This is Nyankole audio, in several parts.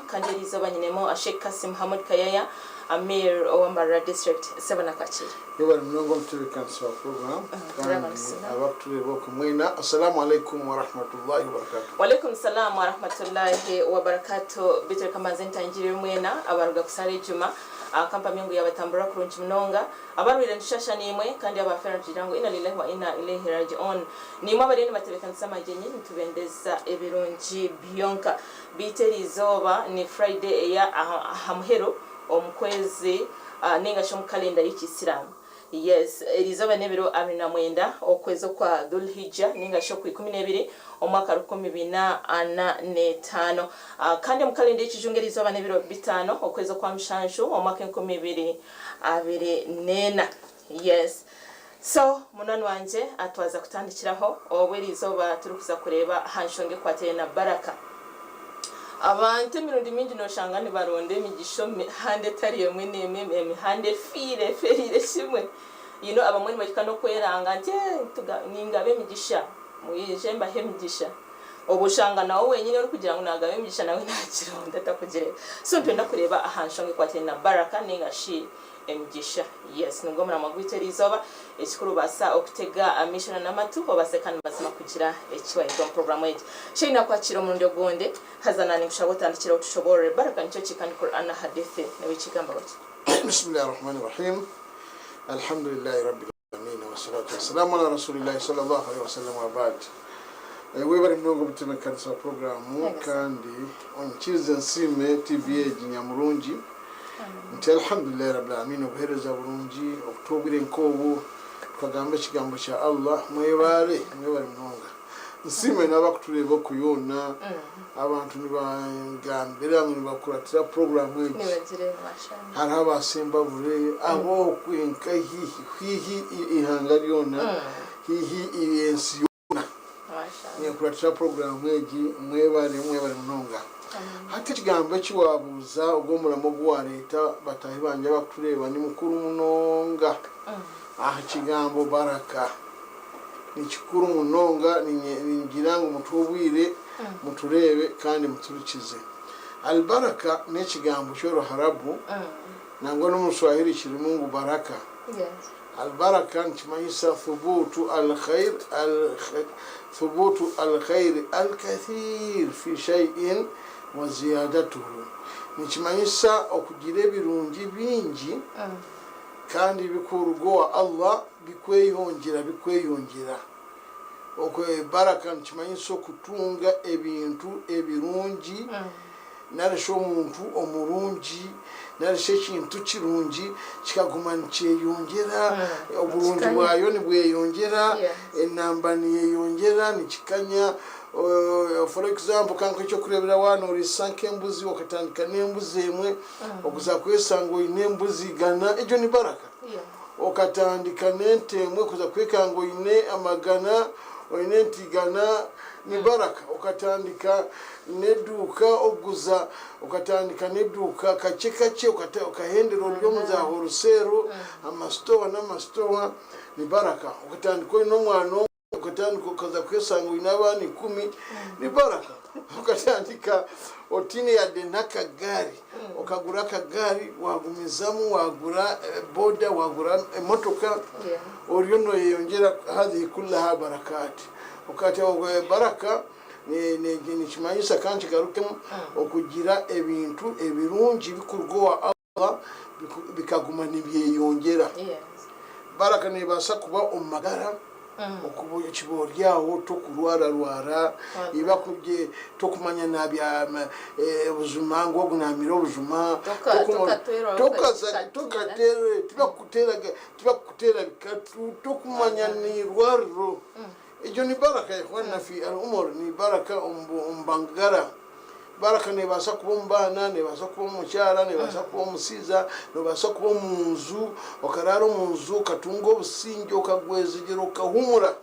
Kandi eri izooba nyinemu Sheikh Kassim Hamud Kayaya, Amir owa Mbarara District. Ssebo nakwakira. Yebare munonga omutebekanisa wa program kandi abakutureeba okwe mwena Assalamu alaikum warahmatullahi wabarakatuh. Walaikum salaam warahmatullahi wabarakatuh Beitu reka mbanze ntangirire mwena abaruga kusaara ejuma kampamye ngu yabatamburira kurungi munonga. Abarwaire nitushasha naimwe kandi abaafeera nitugira ngu Inna lillahi wa inna ilaihi raji'un. Naimwe abariyo nibatebeekanisa amagyenyi nitubendeza ebirungi byonka. Beitu eri izooba ni Friday eya aha muheru omu kwezi ninga shi omu kalenda y'ekisiraamu. Yes, eri izooba n'ebiro 29 okwezi okwa Dhul Hijjah ninga shi okw'ikumi n'ebiri omwaka 1445. Kandi omu kalenda y'ekijungu eri izooba n'ebiro bitaano okwezi okwa mushanju omwaka 2024. Yes. So, munywani wangye twaza kutandikiraho obu eri izooba turikuza kureeba aha nshonga ekwataine na Baraka. Abantu emirundi mingi noshanga nibaronda emigisha omu mihanda etari emwe n'emwe, emihanda efiire eferiire kimwe. You know, abamwe nibahika n'okweranga nti eh, ningaba emigisha, mwije mbahe emigisha. Obwo oshanga nawe wenyini orikugira ngu nagaba emigisha nawe nagironda takugireeba. So nitwenda kureeba aha nshonga ekwataine na Baraka ninga shi Emigisha. Yes, nigwo muramwa gwaitu eriizooba. Ekikuru baasa okutega amaisho na n'amatu obaase kandi mazima kugira eki wayega omu puroguraamu egi. Sheikh nakwakiira omurundi ogundi, haza na ninkushaba otandikireho otushoboorore Baraka nikyo ki kandi Qur'an na Hadith niwe ekigambaho ki? Bismillah Rahman Rahim Alhamdulillahi Rabbil Alameen Wassalatu wassalamu ala Rasulillahi Sallallahu Alaihi Wasallam Wabaad Webare munonga obutebekanisa wa puroguramu kandi onyikirize nsiime TV egi nyamurungi. Nti Alhamdulillah Rabbil Aalamiin obuhereza burungi okutuha obwire nk'obu tukagamba ekigambo kya Allah mwebaare mwebare munonga nsiime n'abakutureeba oku yoona abantu nibangambira ngu nibakuratira puroguramu egi hariho aba Sembabule ab'okwe nka haihi haihi eihanga ryona haihi ensi yoona. Ninkuratira puroguraamu egi mwebare mwebare munonga. Hati ekigambo eki waabuuza ogwo omuramo ogu waareeta bataahi bangye abakutureeba ni mukuru munonga aha kigambo baraka. Ni kikuru munonga ningira ngu mutuhe obwire mutureebe kandi muturikize. Al-baraka n'ekigambo ky'Oruharabu nangwa n'omu Ruswahili kirimu ngu baraka. Al-Baraka nikimanyisa thubuutu al-khair thubuutu al-khairi al-kathiir fi shay'in wa ziyadatuhu, nikimanyisa okugira ebirungi bingi kandi bikuruga owa Allah bikweyongyera bikweyongyera. Baraka nikimanyisa okutunga ebintu ebirungi narishi omuntu omurungi narishi ekintu kirungi kikaguma nikyeyongyera, oburungi bwayo nibweyongyera, enamba neyeyongyera nikikanya. For example ka nkuhe eky'okureeberaho waaba nooriisa nk'embuzi okatandika n'embuzi emwe okuza kweshanga oine embuzi igana, egyo ni baraka. Okatandika n'ente emwe kuza kwekanga oine amagana, oine ente igana, ni baraka. Okatandika n'eduuka okuguza, okatandika n'eduuka kakye kakye okahendera ori omu za horuseero, amasitowa n'amasitowa, ni baraka. Okatandika oine omwana omwe. Okatandika okaza kweshanga oine abaana ikumi ni baraka. Okatandika otiine yade n'akagaari, okagura akagaari wagumizamu wagura boda wagura emotoka oriyo noyeyongyera hadhihi kullaha barakaati. Baraka nikimanyisa ka nkigarukemu okugira ebintu ebirungi bikuruga owa Allah bikaguma nibyeyongyera. Baraka nebaasa kuba omu magara, okiba ori aho tokurwararwara, tokumanya buzima ngu ogu namira obujuma, tibakukuteera bikatu, tokumanya n'eirwariro. Egyo ni baraka ikhwana fi al umur, ni baraka omu magara. Baraka nebaasa kuba omu baana, nebaasa kuba omu mukyara, nebaasa kuba omu mushaija, nobaasa kuba omu nju, okaraara omu nju okatunga obusingye, okagwejegyera, okahumura.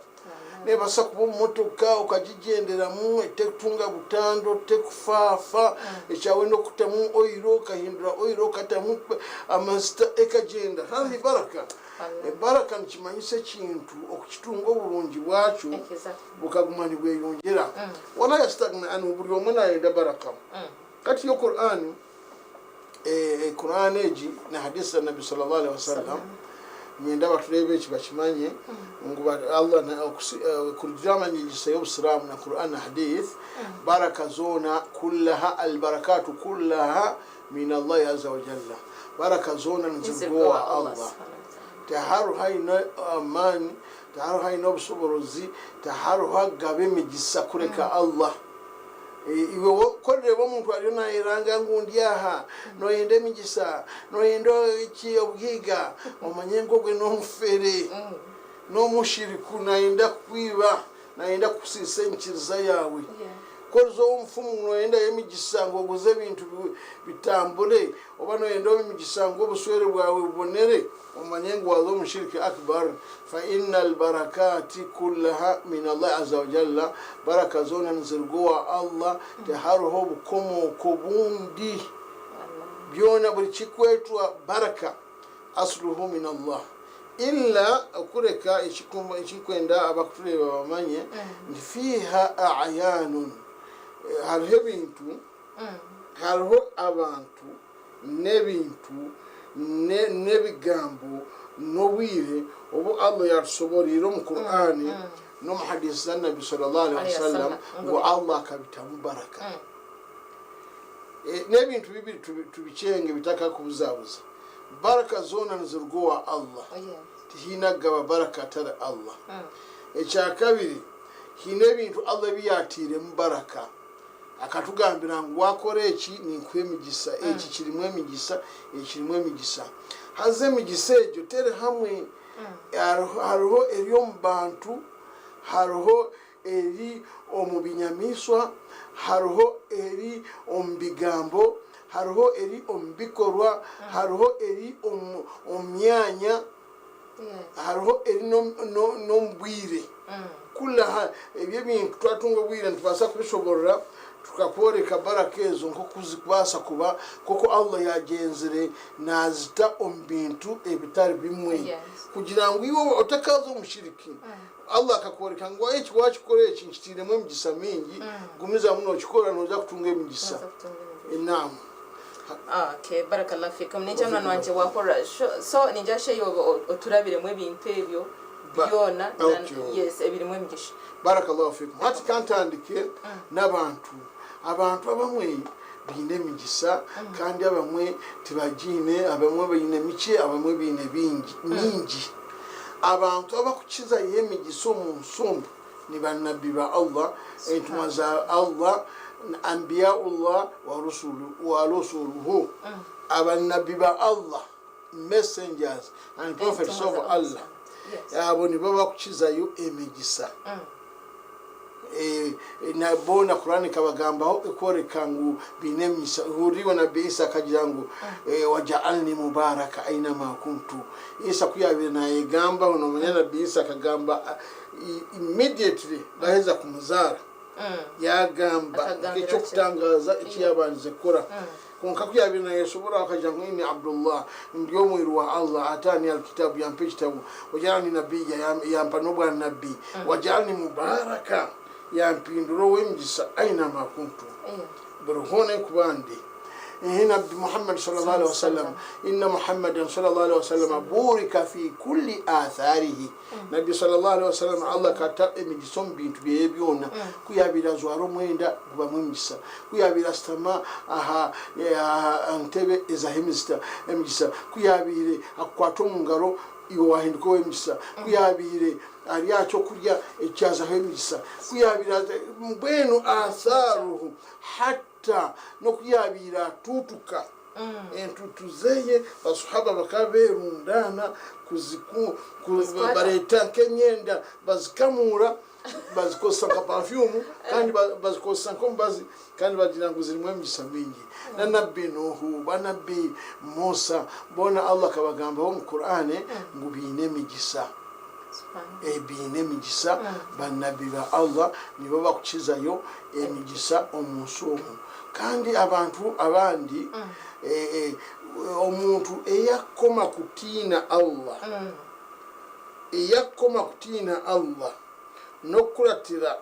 Nebaasa kuba omu motoka okagigyenderamu etekutunga butandwa, tekufafa, ekyawe n'okutamu oyiro, okahindura oyiro okatamu amajuta ekagyenda. Hadhihi baraka. Baraka nikimanyisa ekintu okukitunga oburungi bwakyo bukaguma nibweyongyera. Wala yastagna anhu, buri omwe nayenda baraka. Kati yo Qur'an, Qur'an egi na hadith za Nabbi sallallahu alaihi wasallam, niinyenda abatureeba eki bakimanye ngu Allah kurugiirira aha nyegyesa y'Obusiraamu na Qur'an na Hadith, baraka zoona kullaha albarakatu kullaha min Allahi azza wa jalla, baraka zoona niziruga owa Allah. Tihariho aine amaani, tihariho aine obushoborozi, tihariho agaba emigisa kureka Allah. Iwe ku orireeba omuntu ariyo nayeranga ngu ndi aha, noyenda emigisa, noyenda ki obugaiga, omanye ngu ogwe n'omufere, n'omushiriku nayenda kukwiba, nayenda kukusiisa enyikiriza yaawe. Ku oriza ow'omufumu ngu noyendayo emigisa ngu oguze ebintu bitambure, oba noyenda emigisa ngu obushwere bwawe bubonere, Omanye ngu waaza omu shirki akbar, fa inna albarakaati kullaha min Allahi azza wa jalla, baraka zoona niziruga owa Allah, tihariho bukomooko bundi, byona buri kikwetwa baraka asluhu min Allah, illa kureka ekinkwenda abakutureeba bamanye nti fiiha a'yaanun, hariho ebintu, hariho abantu n'ebintu n'ebigambo n'obwire obu Allah yatusoboreire omu Qur'an n'omu hadiith za Nabbi sallallahu alaihi wasallam ngu Allah akabitamu baraka. N'ebintu bibiri tubikyenge bitakakubuzabuza. Baraka zoona niziruga owa Allah. Tihaine akugaba baraka atari Allah. Ekyakabiri, haine ebintu Allah ebi yatairemu baraka. Akatugambira ngu waakora eki, ninkuha emigisa, eki kirimu emigisa, eki kirimu emigisa. Haza emigisa egyo teri hamwe. Hariho eri omu bantu, hariho eri omu binyamaishwa, hariho eri omu bigambo, hariho eri omu bikorwa, hariho eri omu myanya. Hariho eri n'omu bwire. Kuri ebyo ebintu twatunga obwire nitubaasa kubishoborora tukakworeka baraka ezo nk'oku zikubaasa kuba, nk'oku Allah yaagyenzire naazita omu bintu ebitari bimwe kugira ngu iwe otakaaza omu shiriki. Allah akakworeka ngu eki waakikora eki nkitairemu emigisa mingi, gumizamu nookikora nooza kutunga emigisa. Naam. Okay, barakallahu fikum. Ningira munywani wangye wakora so ningira sheyi oturabiremu ebintu ebyo byona yes ebirimu emigisha. Barakallahu fikum. Hati kantandike n'abantu. Abantu abamwe baine emigisa kandi abamwe tibagiine, abamwe baine mikye, abamwe baine bingi mingi. Abantu abakukizayo emigisa omu nsi omu ni banabbi ba Allah, entumwa za Allah, Anbiyaullah wa rusuluhu, abanabbi ba Allah, messengers and prophets of Allah, abo nibo bakukizayo emigisa. Na boona Kur'ani ekabagambaho ekworeka ngu baine emigisa. Hurira iwe Nabbi Isa akagira ngu waja'alni mubaraka ainama kuntu. Isa ku yaabaire naayegambaho, noomanya Nabbi Isa akagamba immediately baheza kumuzaara, yaagamba nk'eky'okutangaaza eki yaabandize kukora. Kwonka ku yaabaire naayesoboraho akagira ngu, Inni Abdullah, ndi omwiru wa Allah, ataani al-kitabu, yampa ekitabo, waja'alani nabiyya, yampa n'obwa Nabbi, waja'alani mubaraka, yampindura ow'emigisa, ainama kuntu, buri hoona ahi ndi. Ehe Nabbi Muhammad sallallahu alaihi wasallam, Inna Muhammadan sallallahu alaihi wasallam burika fi kulli atharihi. Nabbi sallallahu alaihi wasallam Allah akata emigisa omu bintu byeye byona. Ku yabaire ajwara omwenda gubamu emigisa, ku yabaire ashutama aha aha ntebe ezaho emizita emigisa, ku yabaire akukwata omu ngaro iwe wahinduka ow'emigisa, ku yabaire ari aha ky'okurya ekyazaho emigisa, ku yabaire mbwenu atharuhu hatta Ta n'oku yaabaire atuutuka entuutu ze, Basuhaba bakaba beerundaana bareeta nk'emyenda bazikamuura bazikozesa nka pafyumu kandi bazikozesa nk'omubazi kandi bagira ngu zirimu emigisa mingi. Na Nabbi Nuhu, ba Nabbi Musa boona Allah akabagambaho omu Kur'ane ngu baine emigisa. Baine emigisa, ba Nabbi ba Allah nibo bakukizayo emigisa omunsi omu. Kandi abantu abandi omuntu eyakukoma kutiina Allah, eyakukoma kutiina Allah n'okukuratira.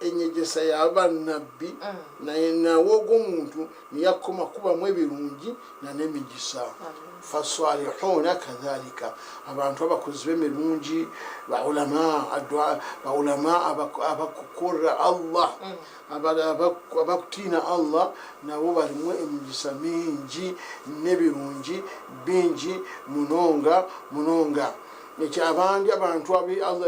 enyegyesa ya baanabbi, nawe ogwo omuntu niyo akukoma kubamu ebirungi na n'emigisa. Faswalihuuna kadhalika, abantu abakozi b'emirungi, ba ulamaa, ba ulamaa abakukorera Allah, abakutiina Allah nabo barimu emigisa mingi n'ebirungi bingi munonga munonga. Ekyo abandi abantu abu Allah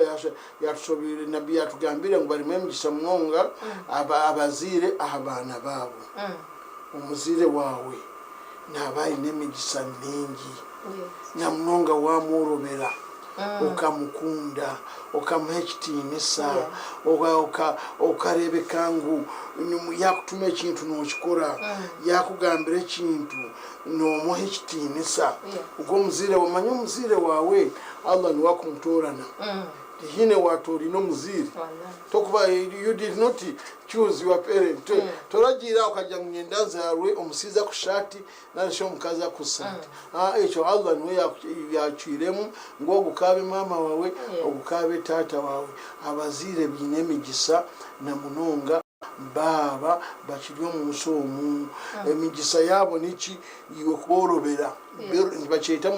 yatusoboreire, Nabbi yatugambire ngu barimu emigisa munonga abazaire aha baana baabo. Omuzaire waawe naaba aine emigisa mingi namunonga waamworobera, okamukunda, okamuha ekitiinisa, okareebeka ngu yaakutuma ekintu nookikora, yaakugambira ekintu noomuha ekitiinisa. Ogwo omuzaire waawe, omanye omuzaire waawe Allah niwe arikumutoorana. Tihaine waatoraine omuzaire. Tokuba you did not choose your parent. Toragiire aho okagira ngu niinyenda nzaarwe omushaija akushusha ati nari shi omukazi akushusha ati. Aa ekyo Allah niwe yaacwiremu ngu ogu kaabe maama waawe, ogu kaabe taata waawe. Abazaire baine emigisa na munonga baaba bakiri omu nsi omu. Emigisa yaabo niki? Iwe kuboorobera. Nibakyeta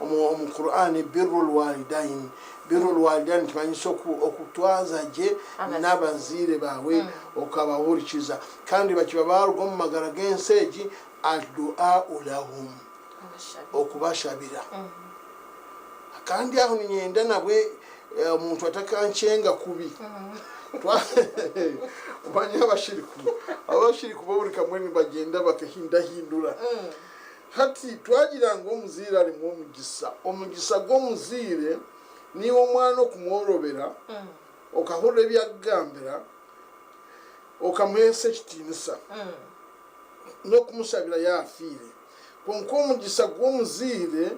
omu Qur'an birrul walidain. Birrul walidain nikimanyisa okutwaza gye n'abazaire baawe okabahurikiza. Kandi bakiba baaruga omu magara g'ensi egi, Addu'au lahum, okubashabira. Kandi aho niinyenda nabwe omuntu atakankyenga kubi. Omanya abashiriku, abashiriku bo buri kamwe nibagyenda bakahindahindura. Hati twagira ngu omuzaire arimu omugisa. Omugisa gw'omuzaire niiwe omwana okumworobera, okahurira ebi akugambira, okamuheesa ekitiinisa n'okumushabira yaafiire. Kwonka omugisa gw'omuzaire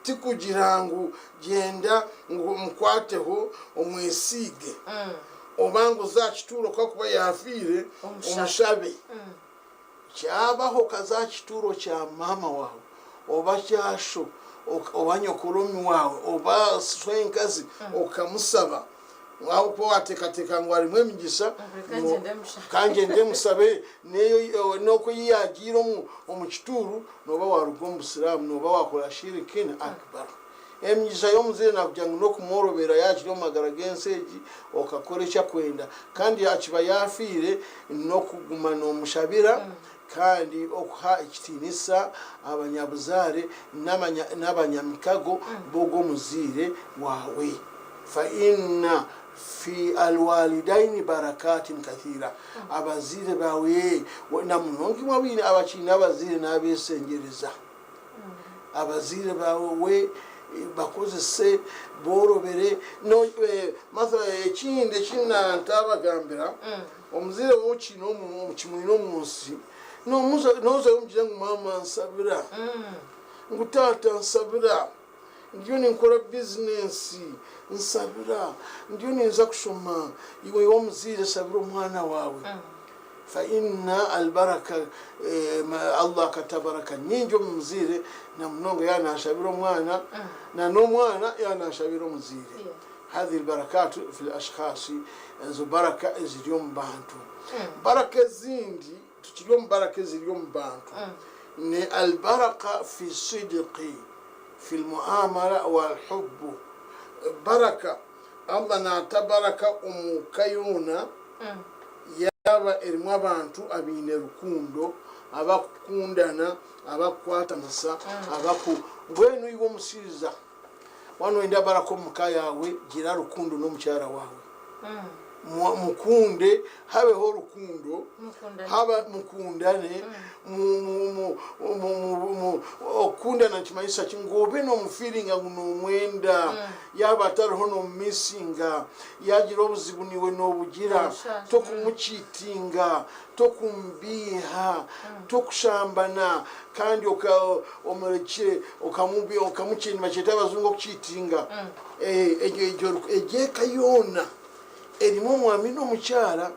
tikugira ngu gyenda ngu omukwateho omwesiige oba ngu oze aha kituuro ku arikuba yaafiire omushabe. Kyabaho okaza aha kituuro kya maama waawe oba kya sho oba nyokoromi waawe oba swenkazi okamusaba ahabw'okuba waateekateeka ngu arimu emigisa, ka ngyende musabe, n'oku ei yaagiire omu kituuru, nooba waaruga omu Busiraamu, nooba waakora shirikin akbar. Emigisa y'omuzaire naakugira ngu n'okumworobera yaaba akiri omu magara g'ensi egi, okakora eki akwenda. Kandi akiba yaafiire, n'okuguma noomushabira kandi okuha ekitiinisa abanyabuzaare n'abanyamikago b'ogwo muzaire waawe. Fa inna fi alwalidaini barakatin kathiira, abazaire baawe, na munonga imwe abaine abakiine abazaire n'abeeshengyereza, abazaire baawe bakozese, boorobere. Mathala ekindi eki naatabagambira, omuzaire waawe okiine okimwine omu nsi, noozayo omugire ngu maama nsabira, ngu taata nsabira. Ndiyo ninkora bizinensi, nsabira. Ndiyo ninza kushoma. Iwe omuzaire shabira omwana waawe. Fa inna albaraka, Allah akata baraka nyingi omu muzaire na munonga yaaba nashabira omwana na n'omwana yaaba nashabira omuzaire. Hadhihi albarakatu fil ashkhasi, ezo baraka eziri omu bantu. Baraka ezindi, tukiri omu baraka eziri omu bantu, ni albaraka fi sidqi fi lmuamala walhubbu, baraka, Allah naata baraka omu ka yoona yaaba erimu abantu abaine rukundo, abakukundana, abakukwatanisa, abaku mbwenu iwe omushaija waaba noyenda baraka omu ka yaawe gira rukundo n'omukyara waawe. Mukunde, habeho rukundo, haba mukundane. Okukundana nikimanyisa ki? Ngu obe nomufiiringa ngu nomwenda, yaaba atariho nomumisinga, yaagira obuzibu naiwe nobugira, tokumukiitinga, tokumubiiha, tokushambana kandi omurekye nibakyeta abajungu okukiitinga. Egyo eka yoona erimu omwami n'omukyara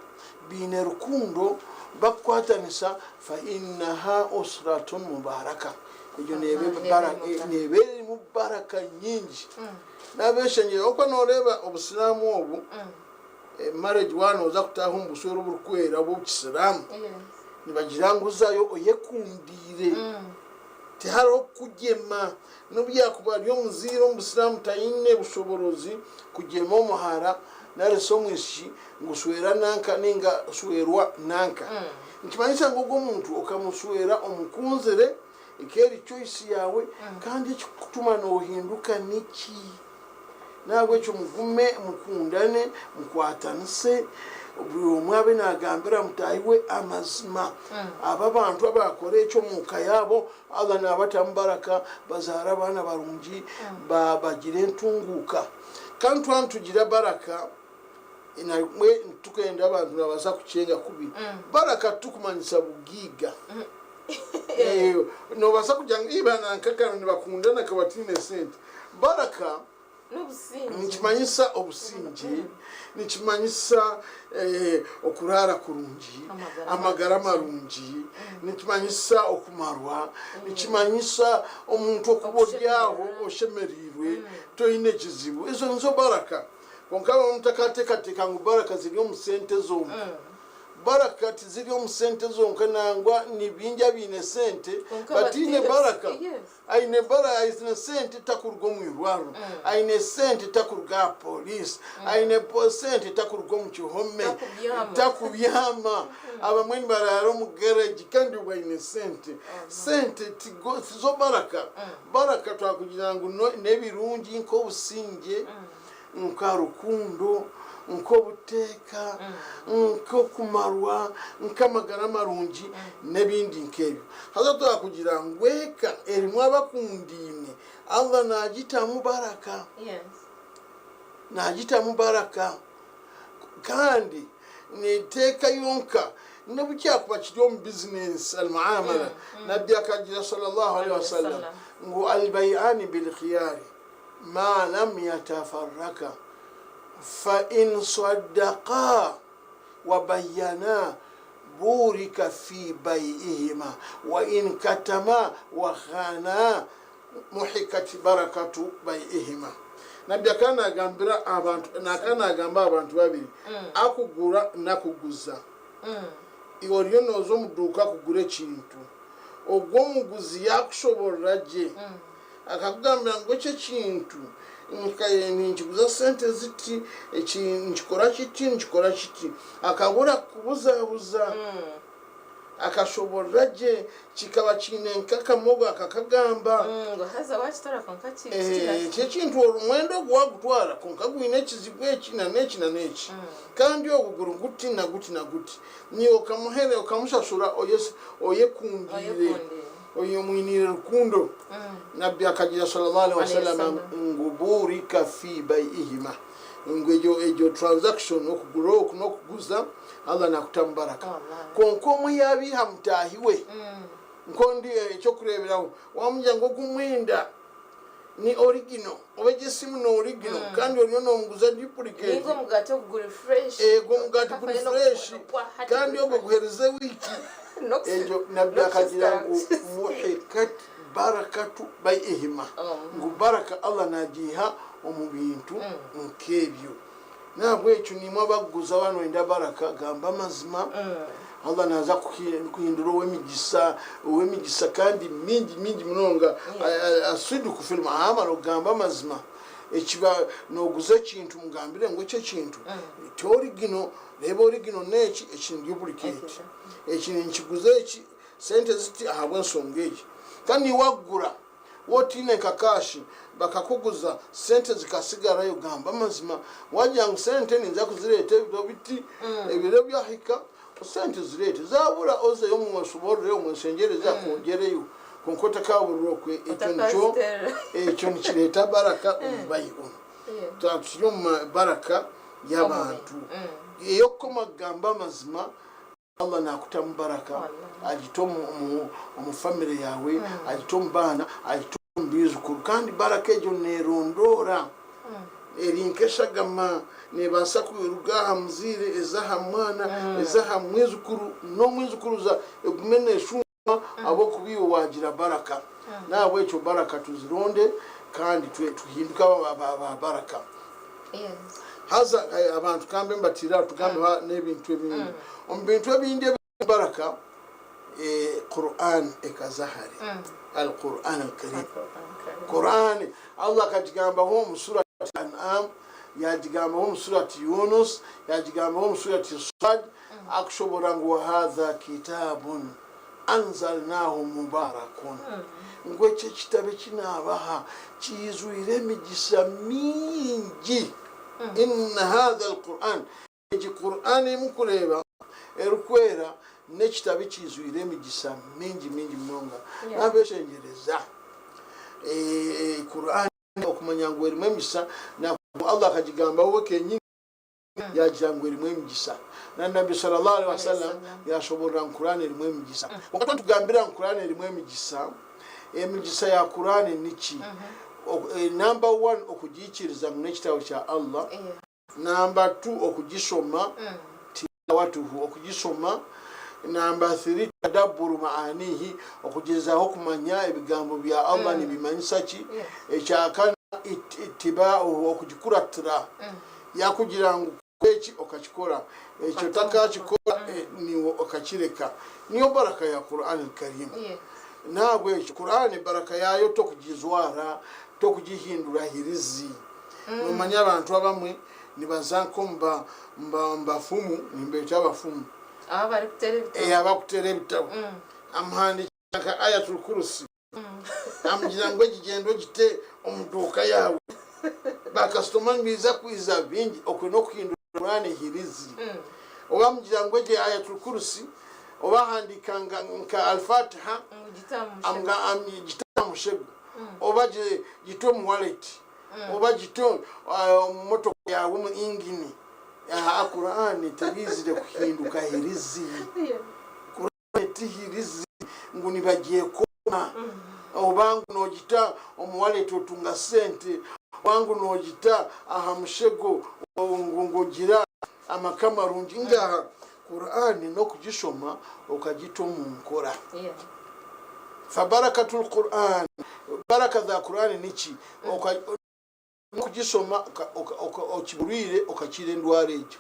baine rukundo bakukwatanisa fa innaha usratun mubaraka egyo neeba erimu baraka nyingi. Nabeshengyereza ahabw'okuba noreeba obusiraamu obu. Marriage waaba nooza kutaaha omu bushwere oburikwera obw'obukisiraamu, nibagira ngu zayo oyekundiire. Tihariho kukugyema. N'obu yaakuba ari omuzaire omu busiraamu taine bushoboorozi kugyema omuhara nari shi omwishiki ngu shwera nanka nainga shwerwa nanka. Nikimanyisa ngu ogwo muntu okamushwera omukunzire, ekaba eri choice yaawe kandi ekirikukutuma noohinduka niki? N'ahabw'ekyo mugume mukundane, mukwatanise, buri omwe abe naagambira mutaahi we amazima. Abo abantu abaakora ekyo omu ka yaabo, Allah naabatamu baraka, bazaara abaana barungi, bagira entunguuka. Kandi twaba nitugira baraka, nabwe titukenda abantu nibabaasa kukyenga kubi. Baraka titukumanyisa bugaiga. Noobaasa kugira ngu iba na nkakana nibakundana ka bataine sente. Baraka nikimanyisa obusingye, nikimanyisa okuraara kurungi, amagara marungi, nikimanyisa okumarwa, nikimanyisa omuntu okuba ori aho oshemereirwe toine kizibu. Ezo nizo baraka. Kwonka abamwe mutakateekateeka ngu baraka ziri omu sente zonka. Baraka tiziri omu sente zonka nangwa ni bingi abaine sente bataine baraka. Aine bara aine sente takuruga omu irwariro, aine sente takuruga aha police, aine sente takuruga omu kihome, takubyama. Abamwe nibaraara omu garage kandi obwo aine sente. Sente tizo baraka. Baraka twakugira ngu n'ebirungi nk'obusingye. nka rukundo, nk'obuteeka, nk'okumarwa, nk'amagara marungi, n'ebindi nk'ebyo. Haza twakugira ngu eka erimu abakundaine, Allah naagitamu baraka. Naagitamu baraka. Kandi n'eteeka yonka n'obu kyakuba kiri omu bizinensi, al-muamala, Nabbi akagira sallallahu alaihi wasallam ngu al-bai'ani bil-khiyari. Ma lam yatafarraka fa in saddaqaa wa bayyanaa burika fi bai'ihima wa in katamaa wa khaanaa muhikat barakatu bai'ihima. Nabbi akaba nagambira abantu akaba nagamba aha bantu babiri, akugura nakuguza. Iwe oriyo noza omu duuka kugura ekintu, ogwo omuguzi yakushoborora gye. Akakugambira ngu eki ekintu ninkiguza sente ziti, eki nikikora kiti, nikikora kiti. Akabura kukubuzabuza. Akashoborora gye, kikaba kiine nk'akamogo akakagamba. Ngu haza wakitora kwonka kikira. Eki ekintu omwenda ogu wagutwara kwonka gwine ekizibu eki na n'eki na n'eki. Kandi ogu guri guti na guti na guti. Niiwe okamuhere okamushashura oyekundiire. Oyo omwiniire rukundo. Nabbi akagira sallallahu alaihi wasallam ngu burika fi bai'ihima, ngu egyo egyo transaction, okugura oku n'okuguza, Allah nakutamu baraka. Kwonka omwe yabiiha mutaahi we, nk'ondi eky'okureeberaho, wamugira ngu ogu omwenda ni original oba egyo esimu ni original kandi oriyo nomuguza duplicate, Ninga omugaati ogu guri fresh. Ego omugaati guri fresh kandi ogwo guherize wiiki. Egyo Nabbi akagira ngu muhikat barakatu bai'ihima, ngu baraka Allah nagiiha omu bintu nk'ebyo. Nahabwekyo naimwe abakuguza waaba noyenda baraka gamba amazima, Allah naza kuhindura ow'emigisa, ow'emigisa kandi mingi mingi munonga. Aswiduku fil muamala, okugamba amazima. Ekiba noguza ekintu mugambire ngu eki ekintu ti origino, reeba origino n'eki, eki ni duplicate. Eki ninkiguza eki, sente ziti ahabw'enshonga egi. Kandi naiwe wakugura Waaba otaine nka kaashi bakakuguza sente zikasigarayo gamba amazima wagira ngu sente ninza kuzireeta ebiro biti ebiro byahika sente zireete zabura ozeyo omweshoborore omweshengyereze akwongyereyo kwonka otakaburira okwe ekyo nikyo ekyo nikireeta baraka omu baibuli twaba tukiri omu baraka y'abantu ey'okukoma kugamba amazima. Allah nakutamu baraka agite omu family yawe, agite omu baana, agite omu baijukuru kandi baraka egyo nerondoora eri nk'eshagama nebaasa kuruga aha muzaire eze aha mwana eze aha mwijukuru n'omwijukuruza egume neshuuma ahabw'okuba iwe wagira baraka. Nahabwekyo baraka tuzironde kandi tuhinduke aba baraka. Haza abantu kambe mbatiire aho tugambeho n'ebintu ebindi. Omu bintu ebindi ebirimu baraka, Quran ekaza hare. Al Quran al Karim. Quran Allah akagigambaho omu Surat An'am, yagigambaho omu Surat Yunus, yagigambaho omu Surat Swad, akushoboorora ngu wahadha kitabun anzalnahu mubarakun, ngu eki ekitabo eki naabaha kiijwire emigisa mingi. Inna hadha al-Qur'an, egi Qur'an ei mukureeba erikwera n'ekitabo ekiijwire emigisa mingi mingi munonga. Nabeshengyereza Qur'an okumanya ngu erimu emigisa, na Allah akagigambaho we kenyini. Yaagira ngu erimu emigisa. Na Nabbi sallallahu alaihi wasallam yaashoboorora ngu Kur'ane erimu emigisa. Kwonka twaba nitugambira ngu Kur'ane erimu emigisa, emigisa ya Kur'ane niki? Number one, okugiikiriza ngu n'ekitabo kya Allah. Number two, okugishoma, tilawatuhu, okugishoma. Number three, tadabburu ma'anihi, okugyezaho kumanya ebigambo bya Allah nibimanyisa ki. Ekyakana, itiba'uhu, okugikuratira. Yakugira ngu kora eki okakikora, eki otakakikora niiwe okakireka. Niyo baraka ya Qur'an al-Kareem. Nahabwekyo Qur'an baraka yaayo tokugijwara, tokugihindura hirizi. Nomanya abantu abamwe nibaza nk'omu bafumu, nimbeeta abafumu. Abo abarikuteera ebitabo. Abarikuteera ebitabo. Amuhandiikira nka Ayatul Kursi. Amugira ngu egi gyenda ogite omu duuka yaawe, bakasitoma nibaija kwija baingi. Okwo n'okuhindura Kur'ane hirizi. Oba amugira ngu egi Ayatul Kursi oba ahandiika nka Al-Fatiha gite aha mushego oba gite omu wallet oba gite omu motoka yaawe omu ingini. Aha Kur'ane teriizire kuhinduka hirizi. Kur'ane tihirizi ngu nibagyekoma oba ngu nogita omu wallet otunga sente oba ngu nogita aha mushego ngu ogira amaka marungi. Ngaha, Kur'ane n'okugishoma okagita omu nkora. Fabarakatul Qur'an, baraka za Kur'ane niki? N'okugishoma okiburwire okakira endwara egyo.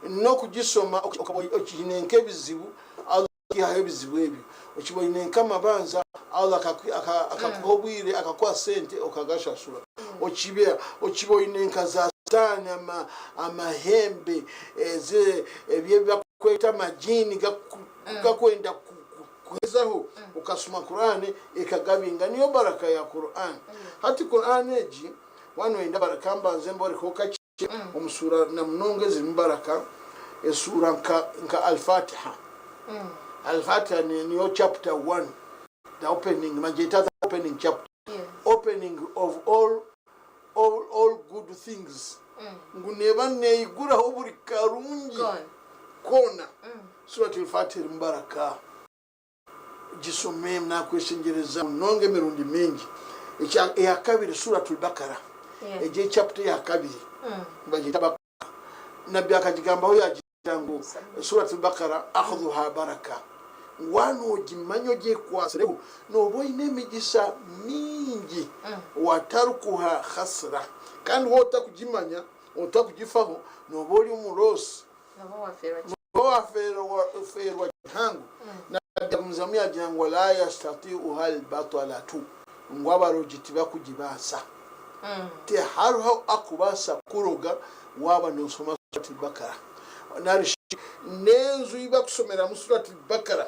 N'okugishoma okaba okiine nk'ebizibu Allah akakwihaho ebizibu ebyo. Okiba oine nk'amabanja Allah akakuha obwire akakuha sente okagashashura. Okiba oine nka za sitaani, amahembe, ebi ebibakweta amajiini gakwenda kukuhezaho okasoma Kur'ane ekagabinga niyo baraka ya Kur'ane. Hati Kur'ane egi waaba noyenda baraka mbanze mborekeho kakye omu suura namunonga ezirimu baraka, esuura nka Al-Fatiha. Al-Fatiha niyo chapter one, the opening, nibagyeta the opening chapter, opening of all all good things, ngu neeba neiguraho buri karungi koona. Surat Al-Fatiha erimu baraka. Gisome nakweshengyereza munonga emirundi mingi. Eyakabiri Surat Al-Bakara, egyo echapter eyakabiri nibagyeta Bakara. Nabbi akagigambaho yagira ngu Surat Al-Bakara akhdhuha baraka, ngu waaba nogimanya ogyekwasireho nooba oine emigisa mingi watarukuha khasra. Kandi waaba otakugimanya, otakugifaho nooba ori omu loss. Nooba wafeerwa kihango. Nabbi yagumizamu yagira ngu walaa yastatiuha albatalatu, ngu abarogi tibakugibaasa. Tihariho akubaasa kukuroga waaba noshoma Surat Al-Bakara. Nari shi n'enju ei bakushomeramu Surat Al-Bakara,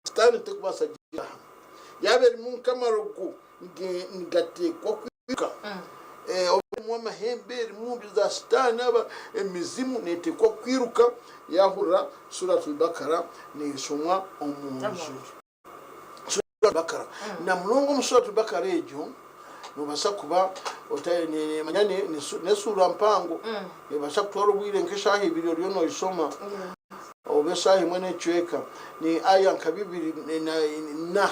sitaane tekubaasa kugitaahamu. Yaaba erimu nk'amarogo nigateekwa kwiruka, oba erimu amahembe, erimu za sitaane, emizimu neeteekwa kwiruka yaahurira Surat Al-Bakara neeshomwa omu nju. Surat Al-Bakara. Na munonga omu Surat Al-Bakara egyo noobaasa kuba manya n'esuura mpango, neebaasa kutwara obwire nk'eshaaha ibiri oriyo noogishoma oba eshaaha emwe n'ekicweka. Ni aya nka bibiri na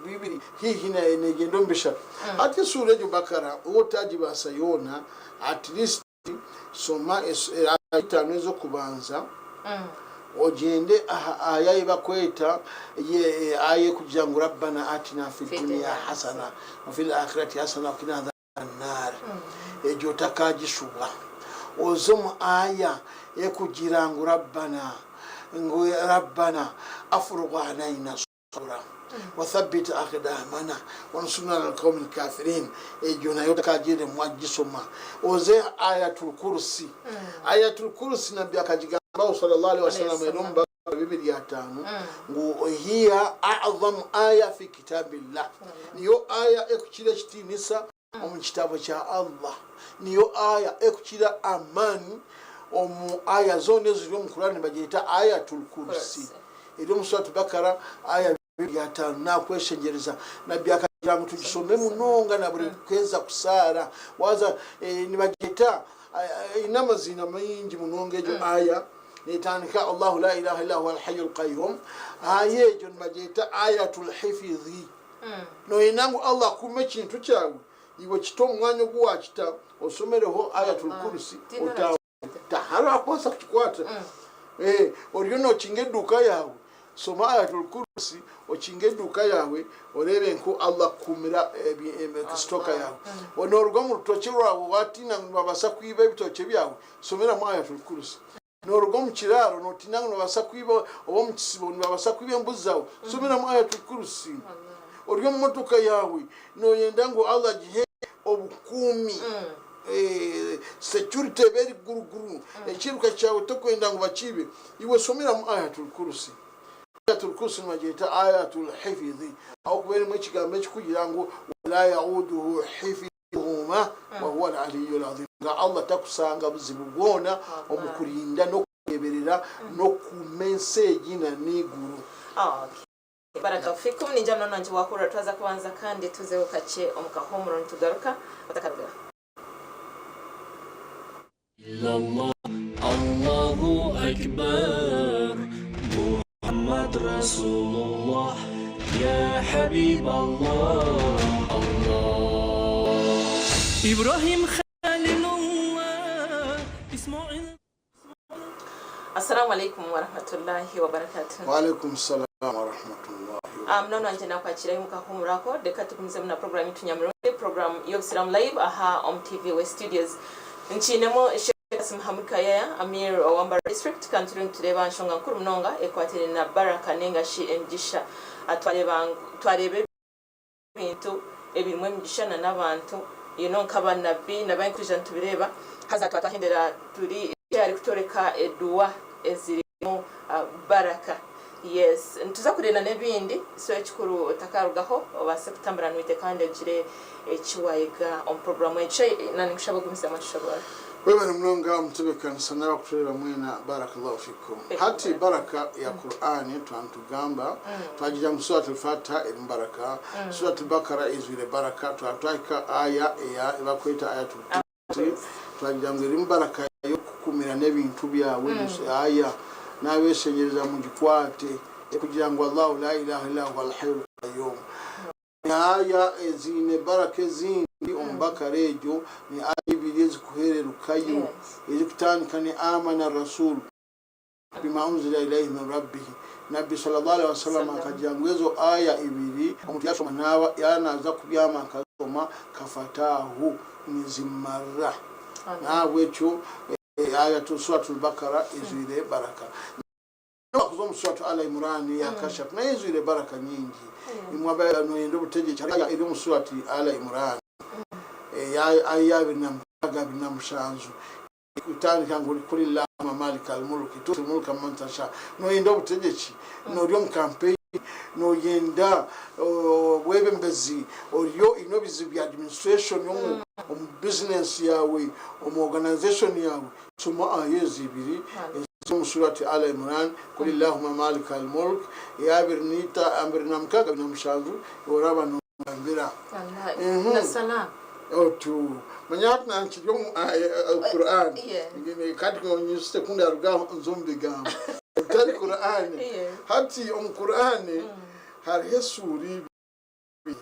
bibiri haihi neegyenda omu bishatu. Hati esuura egyo Bakara waaba otaagibaasa yoona, at least Shoma aya itaano ez'okubanza, ogyende aha aya ei bakweta aya erikugira ngu Rabbana atina fi dunia hasana wa fil akhirati hasana wa qina adhaban naar. Egyo otakagishubwa. Oze omu aya ekugira ngu Rabbana, ngu Rabbana afurugh alaina sabra wathabbit aqdamana wansurna ala alqawmi alkafirin, egyo nayo otakagyeremwa kugisoma. Oze Ayatul Kursi. Ayatul Kursi Nabbi akagigambaho sallallahu alaihi wasallam eri omu Bakara 25 ngu hiya a'dhamu aya fi kitabillah, niyo aya ekukira ekitiinisa omu kitabo kya Allah. Niyo aya ekukira amaani omu aya zoona eziri omu Kur'ani nibagyeta Ayatul Kursi. Eri omu Surat Bakara aya 25. Nakweshengyereza Nabbi akagira ngu tugisome munonga na buri kweza kusaara. Waaza nibagyeta eine amaziina maingi munonga egyo aya netandika Allahu la ilaha illa huwa alhayyul qayyum. Aya egyo nibagyeta Ayatul Hifidhi. Noyenda ngu Allah akuume ekintu kyawe, iwe kite omu mwanya ogu waakita, oshomereho Ayatul Kursi otaahe. Tihariho arikubaasa kukikwata. Oriyo nookinga eduuka yaawe, shoma Ayatul Kursi okinge eduuka yaawe oreebe nku Allah akukuumira sitoka yaawe. Nooruga omu rutookye rwawe waatiina ngu nibabaasa kwiba ebitookye byawe, shomeramu Ayatul Kursi. Nooruga omu kiraaro nootiina ngu nibabaasa kwiba oba omu kisibo nibabaasa kwiba embuzi zaawe, shomeramu Ayatul Kursi. Ori omu motoka yaawe nooyenda ngu Allah agihe obukuumi, security ebe eri guruguru, ekiiruka kyawe tokwenda ngu bakiibe, iwe shomeramu Ayatul Kursi. Ayatul Kursi nibagyeta Ayatul Hifidhi ahabw'okuba erimu ekigambo ekirikugira ngu Walaa yauduhu hifidhuhuma. Wahuwa al-Aliyyul Adhiim, nga Allah takusanga buzibu bwona omu kurinda n'okureeberera n'okukuuma ensi egi na n'eiguru. Okay. Baraka fikum ningira munonga nti wahurira twaza kubanza kandi tuzeho kakye omu kahuumuro nitugaruka otakarugaho. Illalloh Allohu akbar Muhammad Rasululloh ya Habiballoh Alloh Ibrohim Halilulloh Ismoil Assalamu alaikum warahmatullahi wabarakatuh. Waalaikum salaam warahmatullahi Ah, munonga wangye nakwakirayo omu kahuumuro ako reka tugumizemu na program yitu Nyamurundi program y'obusiraamu live aha omu TV we studios. Nkiinemu Sheikh Kassim Hamud Kayaya, Amir owa Mbarara District kandi turiyo nitureeba aha nshonga nkuru munonga ekwatiraine na baraka ninga shi emigisha. Ah, twareeba ngu twareeba ebintu ebirimu emigisha na n'abantu you know nka banabbi na baingi twija nitubireeba haza twaba twahendera turi arikutworeka eduwa ezirimu baraka. Yes nituza kureeba n'ebindi so ekikuru otakarugaho obaase kutambura naitwe kandi ogire eki wayega omu puroguramu egi. Sheikh na ninkushaba ogumizemu otushoboorore. Webale munonga omutebekanisa n'abakutureeba mwena Barakallahu fikum. Hati baraka ya Qur'an twaba nitugamba twagira ngu Surat Al-Fatiha erimu baraka, Surat Al-Bakara eizwire baraka, twaba twahika aya eya ebakweta Ayatul Kursi twagira ngu erimu baraka y'okukukumira n'ebintu byawe aya nabeshengyereza mugikwate ekugira ngu Allahu la ilaha illa huwa al-hayyul qayyum. Aya eziine baraka ezindi omu Bakara egyo ni aya ibiri ezikuhererukayo ezikutandika ne Amana Rasul bima unzila ilaihi min Rabbihi. Nabbi sallallahu alaihi wasallam akagira ngu ezo aya ibiri omuntu yashoma naaba yaaba naaza kubyama akazishoma kafataahu nizimumarira. Nahabwekyo aya Suratul Bakara eizwire baraka. Wakuza omu Suratu Al Imran eya kashatu nayo eizwire baraka nyingi. Imwe aba noyenda obutegyeki hariyo aya eri omu Surati Al Imran eya aya 26 27 Kutandika ngu kul illahumma malikal mulki tuutil mulka man tasha noyenda obutegyeki nori omu campaign noyenda obwebembezi ori oine ebizibu bya administration omu omu business yaawe omu organization yaawe shoma aya ezi ibiri eziri omu surati Al Imran kul illahumma malikal mulk eya 26 27 oraba nogambira. Na salam. Otu manya hati nankiri omu Qur'an kandi onyijukye ku ndaruga aho nze omu bigambo ebitari Qur'an. Hati omu Qur'an hariho esuura ibiri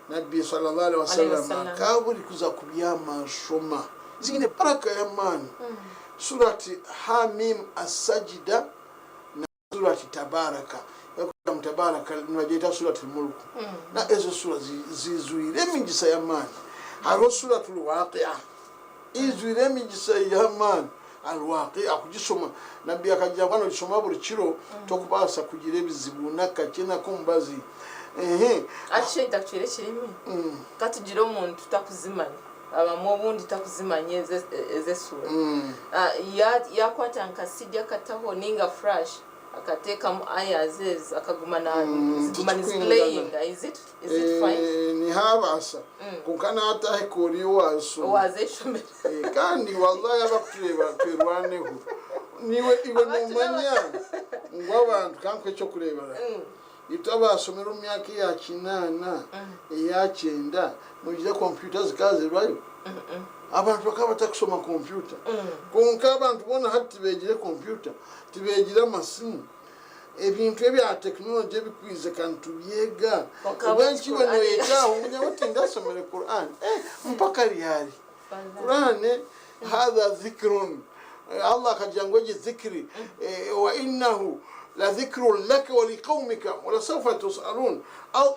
Nabbi sallallahu alaihi wasallam akaba buri kuza kubyama ashoma ziine baraka y'amaani Surati Ha-Mim As-Sajida na Surati Tabaraka erikugira ngu Tabaraka nibagyeta Surati Mulku na ezo sura zizwire emigisa y'amaani. Hariho Suratul Waqia. Eijwire emigisa y'amaani. Al-Waaqia, kugishoma, Nabbi akagira ngu waaba nogishoma buri kiro, tokubaasa kugira ebizibu n'akakye n'ak'omubazi. Ehe. Actually ntakucwire ekirimi, ka tugire omuntu takuzimanya, abamwe obundi takuzimanya ezo esuura. Yakwata nka CD akataho ninga flash akateekamu ayahs ezo akaguma ziguma niziplayinga, is it is it fine? Nihabaasa, kwonka naatahika ori owaazishoma. Owaazeshomera. Kandi wallahi abakutureeba twerwaneho. Niiwe iwe noomanya ngu abantu, ka nkuhe eky'okureeberaho, itwe abaashomire omu myaka eya kinaana, eya kyenda, nogira kompyuta zikaba ziribayo? Abantu bakaba batakushoma kompyuta. Kwonka abantu boona hati tibeegire kompyuta, tibeegire amasimu. Ebintu ebya tekinologi ebikwija ka nitubyega. Kwonka Mbwenu iwe Qur'an noyega aho ngu nyowe tindashomire Qur'an. Eh, mpaka ryari? Qur'an hadha dhikrun. Allah akagira ngu egi dhikri wa innahu ladhikrun laka wa liqaumika wa lasawfa tus'alun.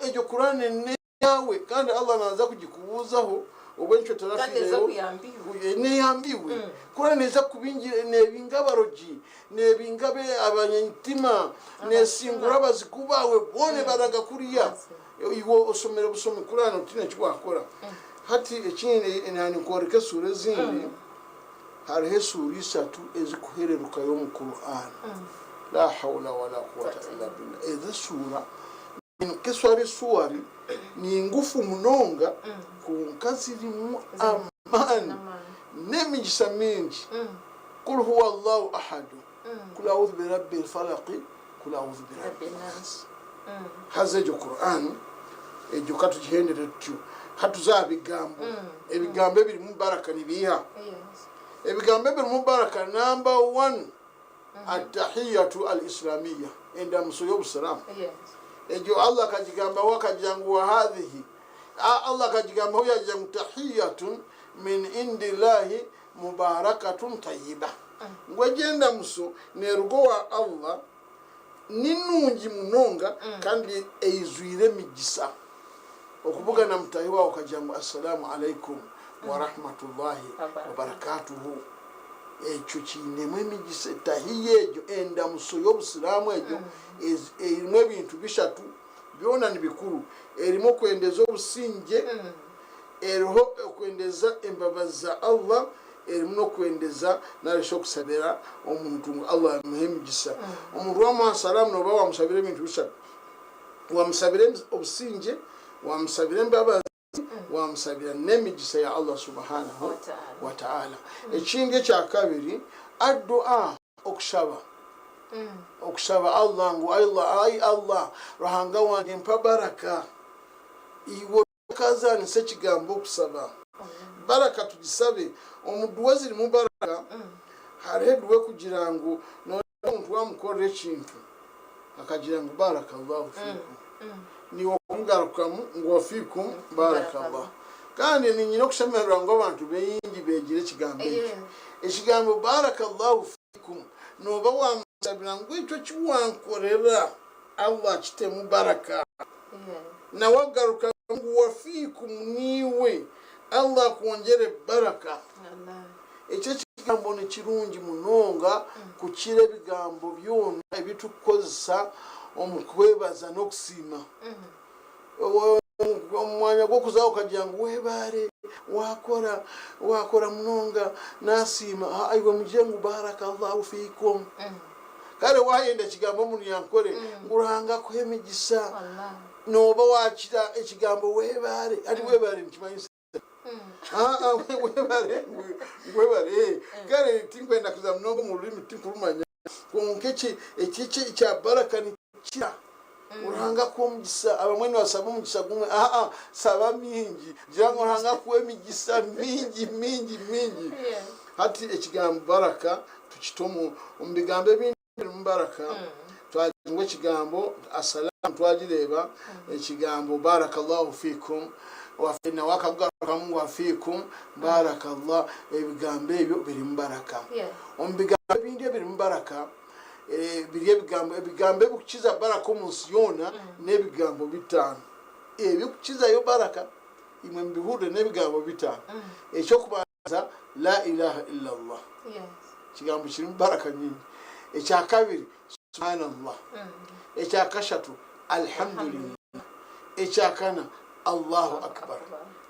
Egyo Qur'an neyawe kandi Allah naza kugikubuuzaho obwo encwa Kandi neza etarafiireyo. kuyamba iwe. Neyamba iwe. Qur'an neza kubingira nebinga abarogi, nebinga abanyanyitima, nesingura abazigu baawe boona ebaraga kuriya. Iwe oshomire bushomi Qur'an otiine eki wakora. Hati ekindi nanikworeka esuura ezindi, hariho esuura ishatu ezikuhererukayo omu Qur'an. La hawla wala quwata illa billah. Ezo esuura min qiswari suwari ni ngufu munonga kwonka zirimu amaani n'emigisa mingi. Kul huwa Allahu ahadu, kul audhu birabbil falaqi, kul audhu birabbi nnaasi. Haza egyo Qur'an egyo katugihendere tutyo. Hatuze aha bigambo. Ebigambo ebirimu baraka nibiiha? Ebigambo ebirimu baraka number one Attahiyatu al-Islamiyya, endamuso y'Obusiraamu. Egyo Allah akagigambaho akagira ngu wa hadhihi, Allah akagigambaho yagira ngu tahiyyatun min indillahi mubarakatun tayyiba. Ngu egyo endamuso neeruga owa Allah, ni nungi munonga kandi eijwire emigisa. Okubugana mutaahi waawe okagira ngu Assalaamu alaikum warahmatullahi wabarakatuhu, ekyo kiinemu emigisa. Tahiyya egyo, endamuso y'Obusiraamu egyo erimu ebintu bishatu byona ni bikuru. Erimu okwendeza obusingye, eriho okwendeza embabazi za Allah, erimu n'okwendeza nari shi okushabira omuntu ngu Allah amuhe emigisa. Omuntu wamuha salaamu nooba wamushabira ebintu bishatu. Wamusabira obusingye, wamusabira embabazi, wamusabira n'emigisa ya Allah subhanahu wa ta'ala. Ekindi ekyakabiri, Ad-du'a, okushaba. Okushaba Allah ngu ai Allah Ruhanga wangye mpa baraka. Iwe Okazaanisa ekigambo okusaba. Baraka tugisabe. Omu duwa ezirimu baraka, hariho eduwa ekugira ngu noreeba omuntu wamukorera ekintu akagira ngu barakallahu fiikum, niiwe okumugarukamu ngu wafiikum barakallah. Kandi niinyine okushemererwa ngu abantu baingi beegire ekigambo ekyo. Ekigambo barakallahu fiikum nooba wamusabira ngu ekyo eki wankorera Allah akitemu baraka. Nawe agarukamu ngu, Wafiikum, naiwe Allah akwongyere baraka. Eki ekigambo nikirungi munonga kukira ebigambo byona ebi turikukozesa omu kwebaza n'okusiima. Omu mwanya gw'okuza okagira ngu webaare, waakora, waakora munonga, naasiima, aa iwe mugire ngu Barakallahu fiikum. Kare waayenda ekigambo omu Runyankore ngu Ruhanga akuhe emigisa, nooba waakira ekigambo webaare. Hati webaare nikimanyisa ki? Aa webare ngu webare. Kare tinkwenda kuza munonga omu rurimi tinkurumanya kwonka eki eki ekya baraka nikikira. Ruhanga akuhe omugisa. Abamwe nibashaba omugisa gumwe. Aa shaba mingi. Gira ngu Ruhanga akuhe emigisa mingi mingi mingi. Hati ekigambo baraka tukite omu omu bigambo ebindi ebirimu baraka twagira ngu ekigambo asalamu twagireeba ekigambo barakallahu fikum nawe akakugarukamu ngu wafikum barakallah ebigambo ebyo birimu baraka. Omu bigambo ebindi ebirimu baraka biri ebigambo ebigambo ebikukiza baraka omu nsi yoona n'ebigambo bitaano. Ebikukizayo baraka imwe mubihurire n'ebigambo bitaano. Eky'okubanza. La ilaha illallah ekigambo kirimu baraka nyingi. Ekyakabiri subhanallah. Ekyakashatu alhamdulillah. Ekyakana Allahu akbar.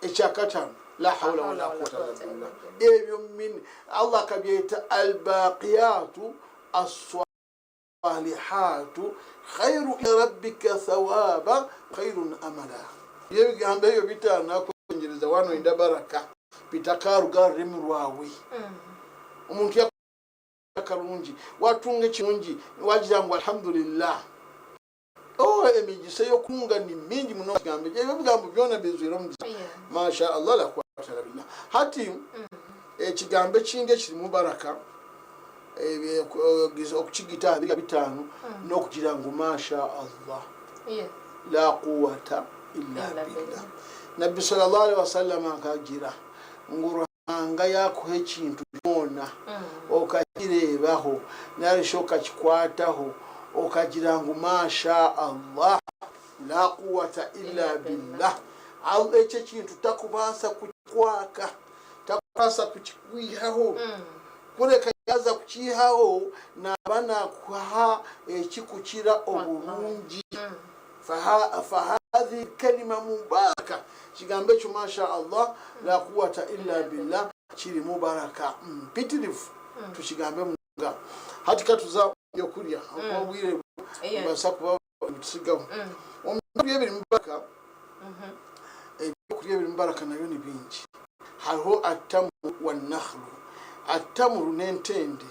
Ekyakatano la hawla wala quwata illa billah. Ebyo min Allah akabyeta albaqiyatu As-swalihatu khairu inda rabbika thawaba khairun amala. Ebigambo ebyo bitano nakwongyereza waaba noyenda baraka bitakaruga aha rurimi rwawe. Omuntu yakukora akarungi, watunga ekirungi wagira ngu Alhamdulillah. Oh emigisa eyokunga ni mingi munonga ekigambo ekyo ebyo ebigambo byona bizwire omugisa Masha Allah la quwata illa billah. Hati ekigambo ekindi ekirimu baraka okukigita aha biri bitano nokugira ngu Masha Allah la quwata illa billah. Nabbi sallallahu alaihi wasallam akagira ngu Ruhanga yaakuha ekintu kyona okakireebaho nari shi okakikwataho okagira ngu Maa shaa Allah laa quwata illa billah, ekyo ekintu takubaasa kukikwaka, takubaasa kukikwihaho, kureka yaaza kukiihaho naaba naakuha ekikukira oburungi. Fahadhihi kalima mubaraka, ekigambo ekyo masha Allah la quwata illa billah kirimu baraka mpitirivu tukigambe munonga. Hati katuza omu byokurya ahakuba obwire nibubasa kuba nibutusigaho. Omu byokurya ebirimu baraka, ebyokurya ebirimu baraka nabyo ni bingi. Hariho atamuru wa nakhlu, atamuru n'entende.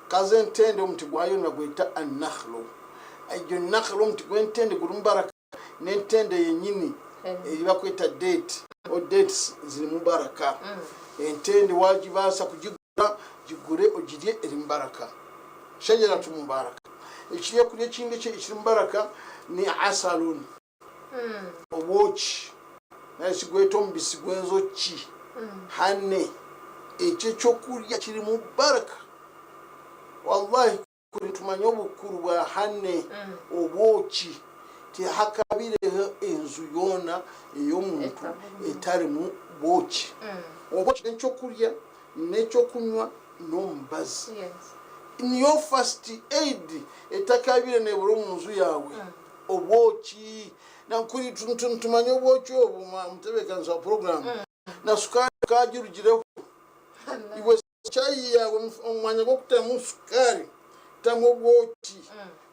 Kaza entende omuti gwayo nibagweta anakhlu. Egyo nakhl omuti gw'entende gurimu baraka n'entende yenyini ei barikweta date or dates zirimu baraka. Entende wagibaasa kugigura gigure ogirye erimu baraka. Shajaratu mubaraka. Ekyokurya ekindi ekirimu baraka ni asalun, obwoki nari shi gwete omubisi gw'enjoki, honey. Ekyo ekyokurya kirimu baraka. Wallahi Kuri nitumanya obukuru bwa honey, obwoki, tihakabireho enju yoona ey'omuntu etarimu bwoki. Obwoki n'ekyokurya, n'ekyokunywa, n'omubazi. Niyo first aid etakabaire nebura omu nju yaawe, obwoki. Kuri nitumanya obwoki obu, mutebeekanisa wa puroguraamu, na sukaari okagirugireho. Iwe chai yaawe omu mwanya gw'okutamu sukaari tamu obwoki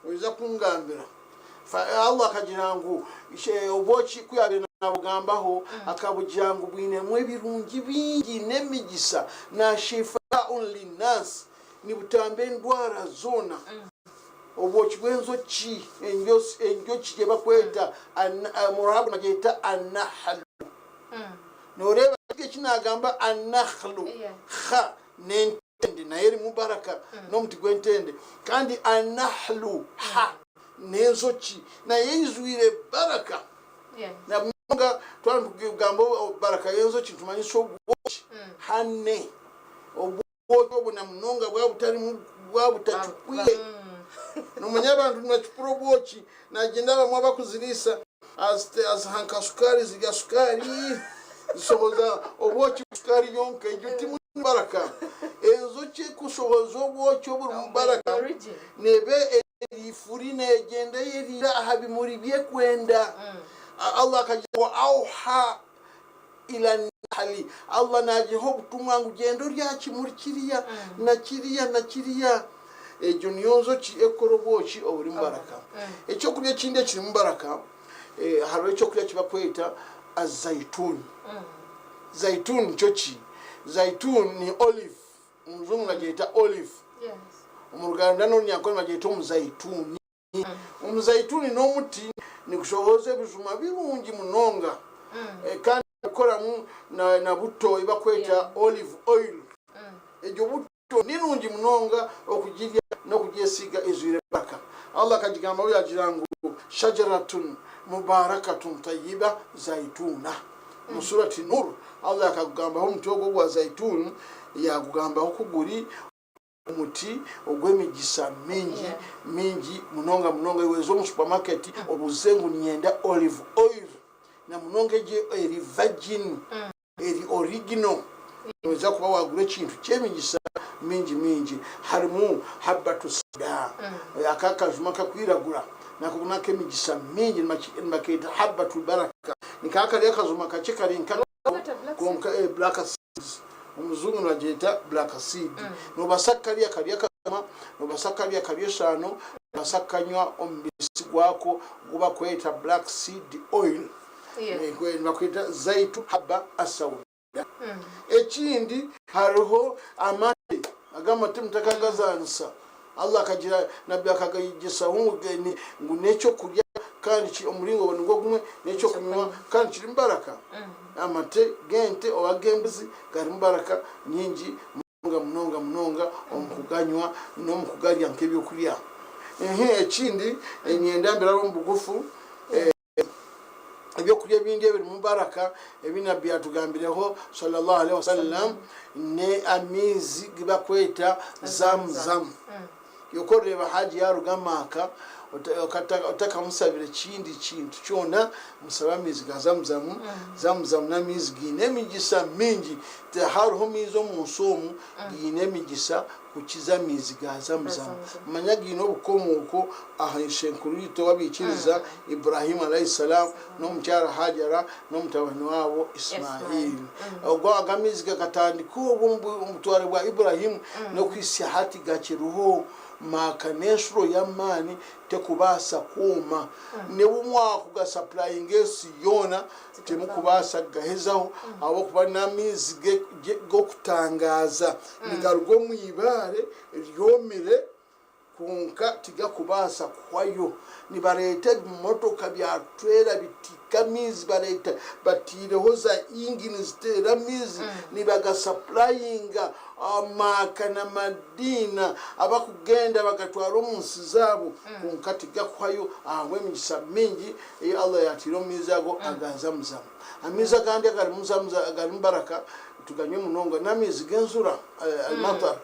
oija kungambira. Allah akagira ngu obwoki ku yaabaire naabugambaho akabugira ngu bwinemu ebirungi bingi n'emigisa na shifaun linnas nibutamba endwara zoona. Obwoki bw'enjoki, enjoki ei barikweta omu Ruarabu nibagyeta An-nahl. Noreeba kiri eki nagamba An-Nakhlu, kha n'entende nayo erimu baraka n'omuti gw'entende kandi An-Nahlu, ha n'enjoki nayo eijwire baraka. Na munonga twaba nitugamba baraka y'enjoki nitumanyisa obwoki, honey, Obwoki obu na munonga bwaba butarimu bwaba butacupwire. Nomanya abantu nibacupura obwoki nagyenda abamwe abakuziriisa aziha nka sukaari zirya sukaari zishohoza obwoki sukaari yonka egyo timu baraka. Enjoki ekushohoza obwoki oburimu baraka neba eri furi negyenda eyeriira aha bimuri byekwenda. Allah akagira ngu auha Ila nahli, Allah naagiha obutumwa ngu gyenda orye aha kimuri kiriya na kiriya na kiriya. Egyo niyo njoki ekukora obwoki oburimu baraka. Ekyokurya ekindi ekirimu baraka, hariho ekyokurya eki barikweta azaituni. Zaituni nikyo ki? Zaituni ni olive, omu rujungu nibagyeta olive, omu Ruganda n'Orunyankore nibagyeta omuzaituni. Omuzaituni n'omuti nigushohoza ebijuma birungi munonga kandi barikukoramu na buto ei barikweta olive oil. Egyo buto ni nungi munonga okugirya n'okugyesiiga eijwire baraka. Allah akagigambaho yaagira ngu, Shajaratun mubarakatun tayyiba zaituna. Omu Surati Nur, Allah akagugambaho omuti ogwo ogwa zaituni yaagugambaho ku guri. Omuti ogw'emigisa mingi mingi munonga munonga. Iwe za omu supermarket obuuze ngu niinyenda olive oil na munonga egyo eri virgin, eri original. Noija kuba waagura ekintu ky'emigisa mingi mingi. Harimu habatu sauda, aka akajuma akakwiragura nako n'ak'emigisa mingi nibakeeta habatu baraka. Ni ka kari akajuma kakye kari nka kwonka black seeds omujungu nibagyeta black seed. Noobaasa kukarya kari akajuma, noobaasa kukarya kari esaano, noobaasa kukanywa omubisi gwako ogu bakweta black seed oil. Nibakweta zaitu haba asauda. Ekindi hariho amate, ago amate mutakagazaanisa. Allah akagira Nabbi akagayegyesaho ngu n'ekyokurya kandi omuringo nigwo gumwe n'ekyokunywa kandi kirimu baraka. Amate g'ente oba ag'embuzi garimu baraka nyingi munonga munonga munonga omu kuganywa n'omu kugarya nk'ebyokurya. Ekindi niinyenda mbirabe omu bugufu. Ebyokurya ebindi ebirimu baraka ebi Nabbi yatugambireho swallallahu alaihi wasallam ni amaizi gibakweta Zam Zam. Yoka oreeba Haji yaruga Maaka otakamusabire kindi kintu kyona musabe amaizi ga Zam Zam. Zam Zam n'amaizi gaine emigisa mingi. Tihariho maizi omunsi omu gaine emigisa kukiza amaizi ga Zamzam. Manya gaine obukomooko aha ishenkuru waitu ow'abaikiriza Ibrahim alayhi salaam n'omukyara Hajara n'omutabani waabo Ismail. Ogwo ago amaizi gakatandika obwo omu butware bwa Ibrahim n'okuhitsya hati gakiriho. Maaka n'enshuro y'amaani tekubaasa kwoma. N'obu mwakugasapurayinga ensi yoona Timukubaasa kugahezaho, ahabw'okuba n'amaizi g'okutangaaza. Nigaruga omu ibaare ryomire, kwonka tigakubaasa kuhwayo. Nibareeta ebimotoka bya tureera bitiika amaizi, bareeta bataireho za ingini ziteera amaizi, nibagasapurayinga Maaka na Madiina abakugenda bagatwara omu nsi zaabo, kwonka tigakuhwayo ahabw'emigisa mingi ei Allah yaataire omu maizi ago aga Zamzam. Amaizi agandi agarimu Zamzam agarimu baraka tuganywe munonga n'amaizi g'enzura, al-matar.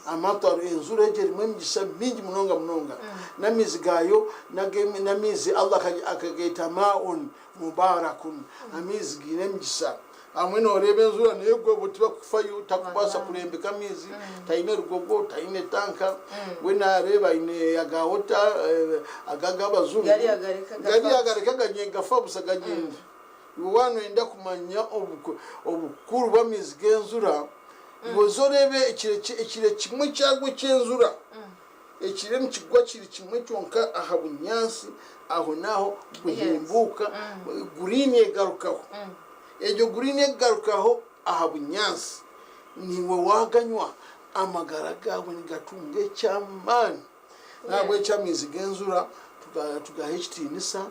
Amatar, enzura egyo erimu emigisa mingi munonga munonga. N'amaizi gaayo n'amaizi Allah akageeta maa'un mubarakun, amaizi gaine emigisa. Hamwe noreeba enjura negwa obwo tibakufayo takubaasa kurembeka amaizi taine rugogo taine tanka we nareeba aine aga water aga ag'abazungu Gariya gareka gafa gariya busa. gareka ganye gafa busa gagyenda. Iwe waaba noyenda kumanya obukuru bw'amaizi g'enjura iwe oze oreebe ekire kimwe kyagwa eky'enjura Ekire nikigwa kiri kimwe kyonka aha bunyaatsi, ahonaaho buhimbuuka, guriini egarukaho. Egyo guriini ekugarukaho aha bunyaatsi, naiwe waaganywa, amagara gaawe nigatunga eky'amaani. N'ahabw'ekyo amaizi g'enjura tugahe ekitiinisa,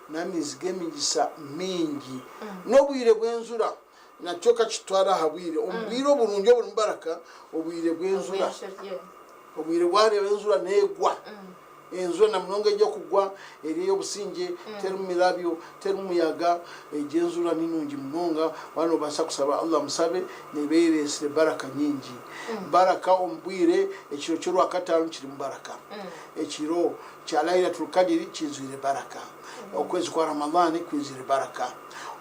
n'amaizi g'emigisa mingi. N'obwire bw'enjura nakyo kakitwara aha bwire. Omu bwire oburungi oburimu baraka, obwire bw'enjura. Obwire bwareeba enjura neegwa, enjura na munonga egi ekugwa eri ey'obusingye, terimu mirabyo, terimu muyaga, egyo enjura ni nungi munonga, waaba noobaasa kusaba Allah musabe neeba ereetsire baraka nyingi. Baraka omu bwire, ekiro ky'orwakataano kirimu baraka, ekiro kya Lailatul Qadr kiijwire baraka, okwezi kwa Ramadhan kwijwire baraka.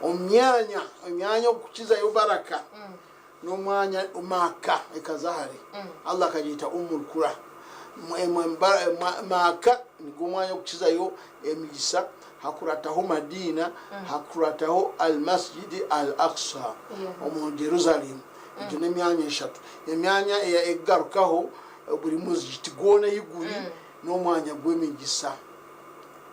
Omu myanya, emyanya okukizayo baraka. N'omwanya Makkah ekaza hare, Allah akagyeta Ummul Qura. Makkah nigwo mwanya ogukizayo emigisa, hakurataho Madina, hakurataho Al Masjid Al Aqsa omu Jerusalem. Egyo n'emyanya eshatu. Emyanya ekugarukaho buri muzigiti gwona ahi guri n'omwanya gw'emigisa.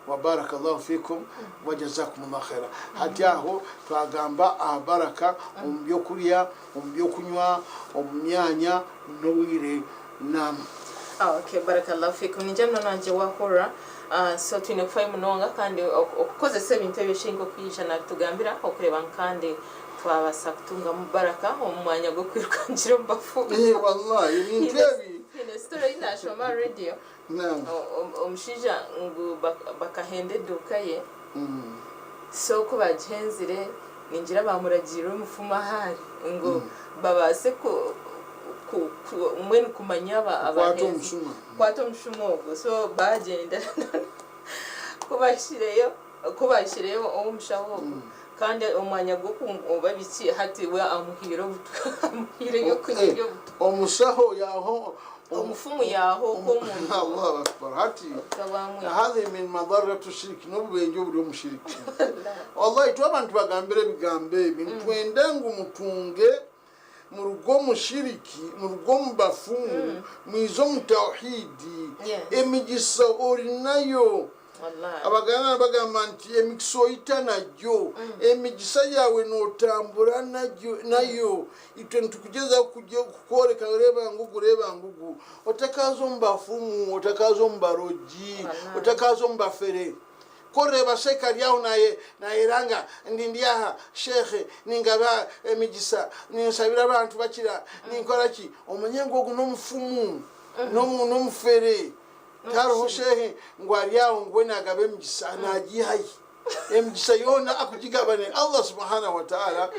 Wa barakallahu fikum wa jazakumullahu khaira. Hati aho twagamba aha baraka omu by'okurya, omu by'okunywa, omu myanya n'obwire. Naam. Okay, barakallahu fikum. Ningira munonga wangye wahurira. So twine kufayo munonga kandi okukozesa ebintu ebyo Sheikh nk'oku yaija nabitugambira okureeba ngu kandi twabaasa kutungamu baraka omu mwanya gw'okwirukangira omu bafu. Eh wallahi ebintu ebi. Haine story ei nashoma aha radio. Omushaija ngu bakahenda eduuka ye, so ku baagihenzire ningira baamuragiirira omufumu ahu ari ngu babaase mbwenu kumanya abahenzi, kukwata omushuma ogwo. So baagyenda ku baahikireyo ow'omushaho ogwo. Kandi omwanya gw'okuba biki hati we amuhaire obutwa amuhaire ebyokunywa Eh, eby'obutwa. Omushaho yaaho Omufumu yaaha okwo omuntu. Allahu akbar hati Obutwa bwamwita. hadhi min madarratu shiriki n'obubenje oburi omu shiriki. Wallahi twaba nitubagambira ebigambo ebi nitwenda ngu mutunge muruge omu shiriki muruge omu bafumu mwije omu tawhidi emigisa ori nayo. Abaganda nibagamba nti emikisa oita nagyo, emigisa yaawe nootambura nayo. Itwe nitukugyezaho kukworeka reeba ngugu, reeba ngugu. Otakaaza omu bafumu, otakaaza omu barogi, otakaaza omu bafere. Ku orireeba sheikh ari aho naayeranga ndi ndi aha sheikh ningaba emigisa, ninshabira abantu bakira, ninkora ki, omanye ngu ogu n'omufumu, n'omufere. Tihariho shehe ngu ari aho ngu we nagaba emigisa, nagiiha hi? Emigisa yoona akugigaba ni Allah subhanahu wa ta'ala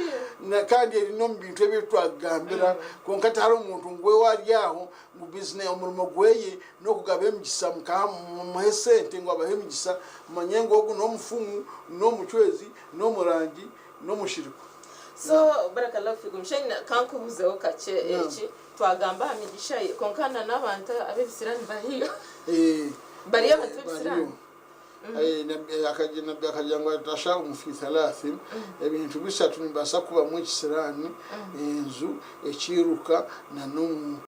kandi eri n'omu bintu ebi twakugambira kwonka tihariho omuntu ngu we ari aho ngu business omurimo gweye n'okugaba emigisa mumuhe esente ngu abahe emigisa mumanye ngu ogu n'omufumu, n'omucwezi, n'omurangi, n'omushiriku. So barakallahu fikum Sheikh kankubuzeho kakye eki Twagamba aha migisha ye, kwonka na n'abantu ab'ebisirani bariyo. Bariyo abantu b'ebisirani. Nabbi akagira ngu atashaumu fi thalathin, ebintu bishatu nibibaasa kubamu ekisiraani, enju, ekiiruka na n'omuntu.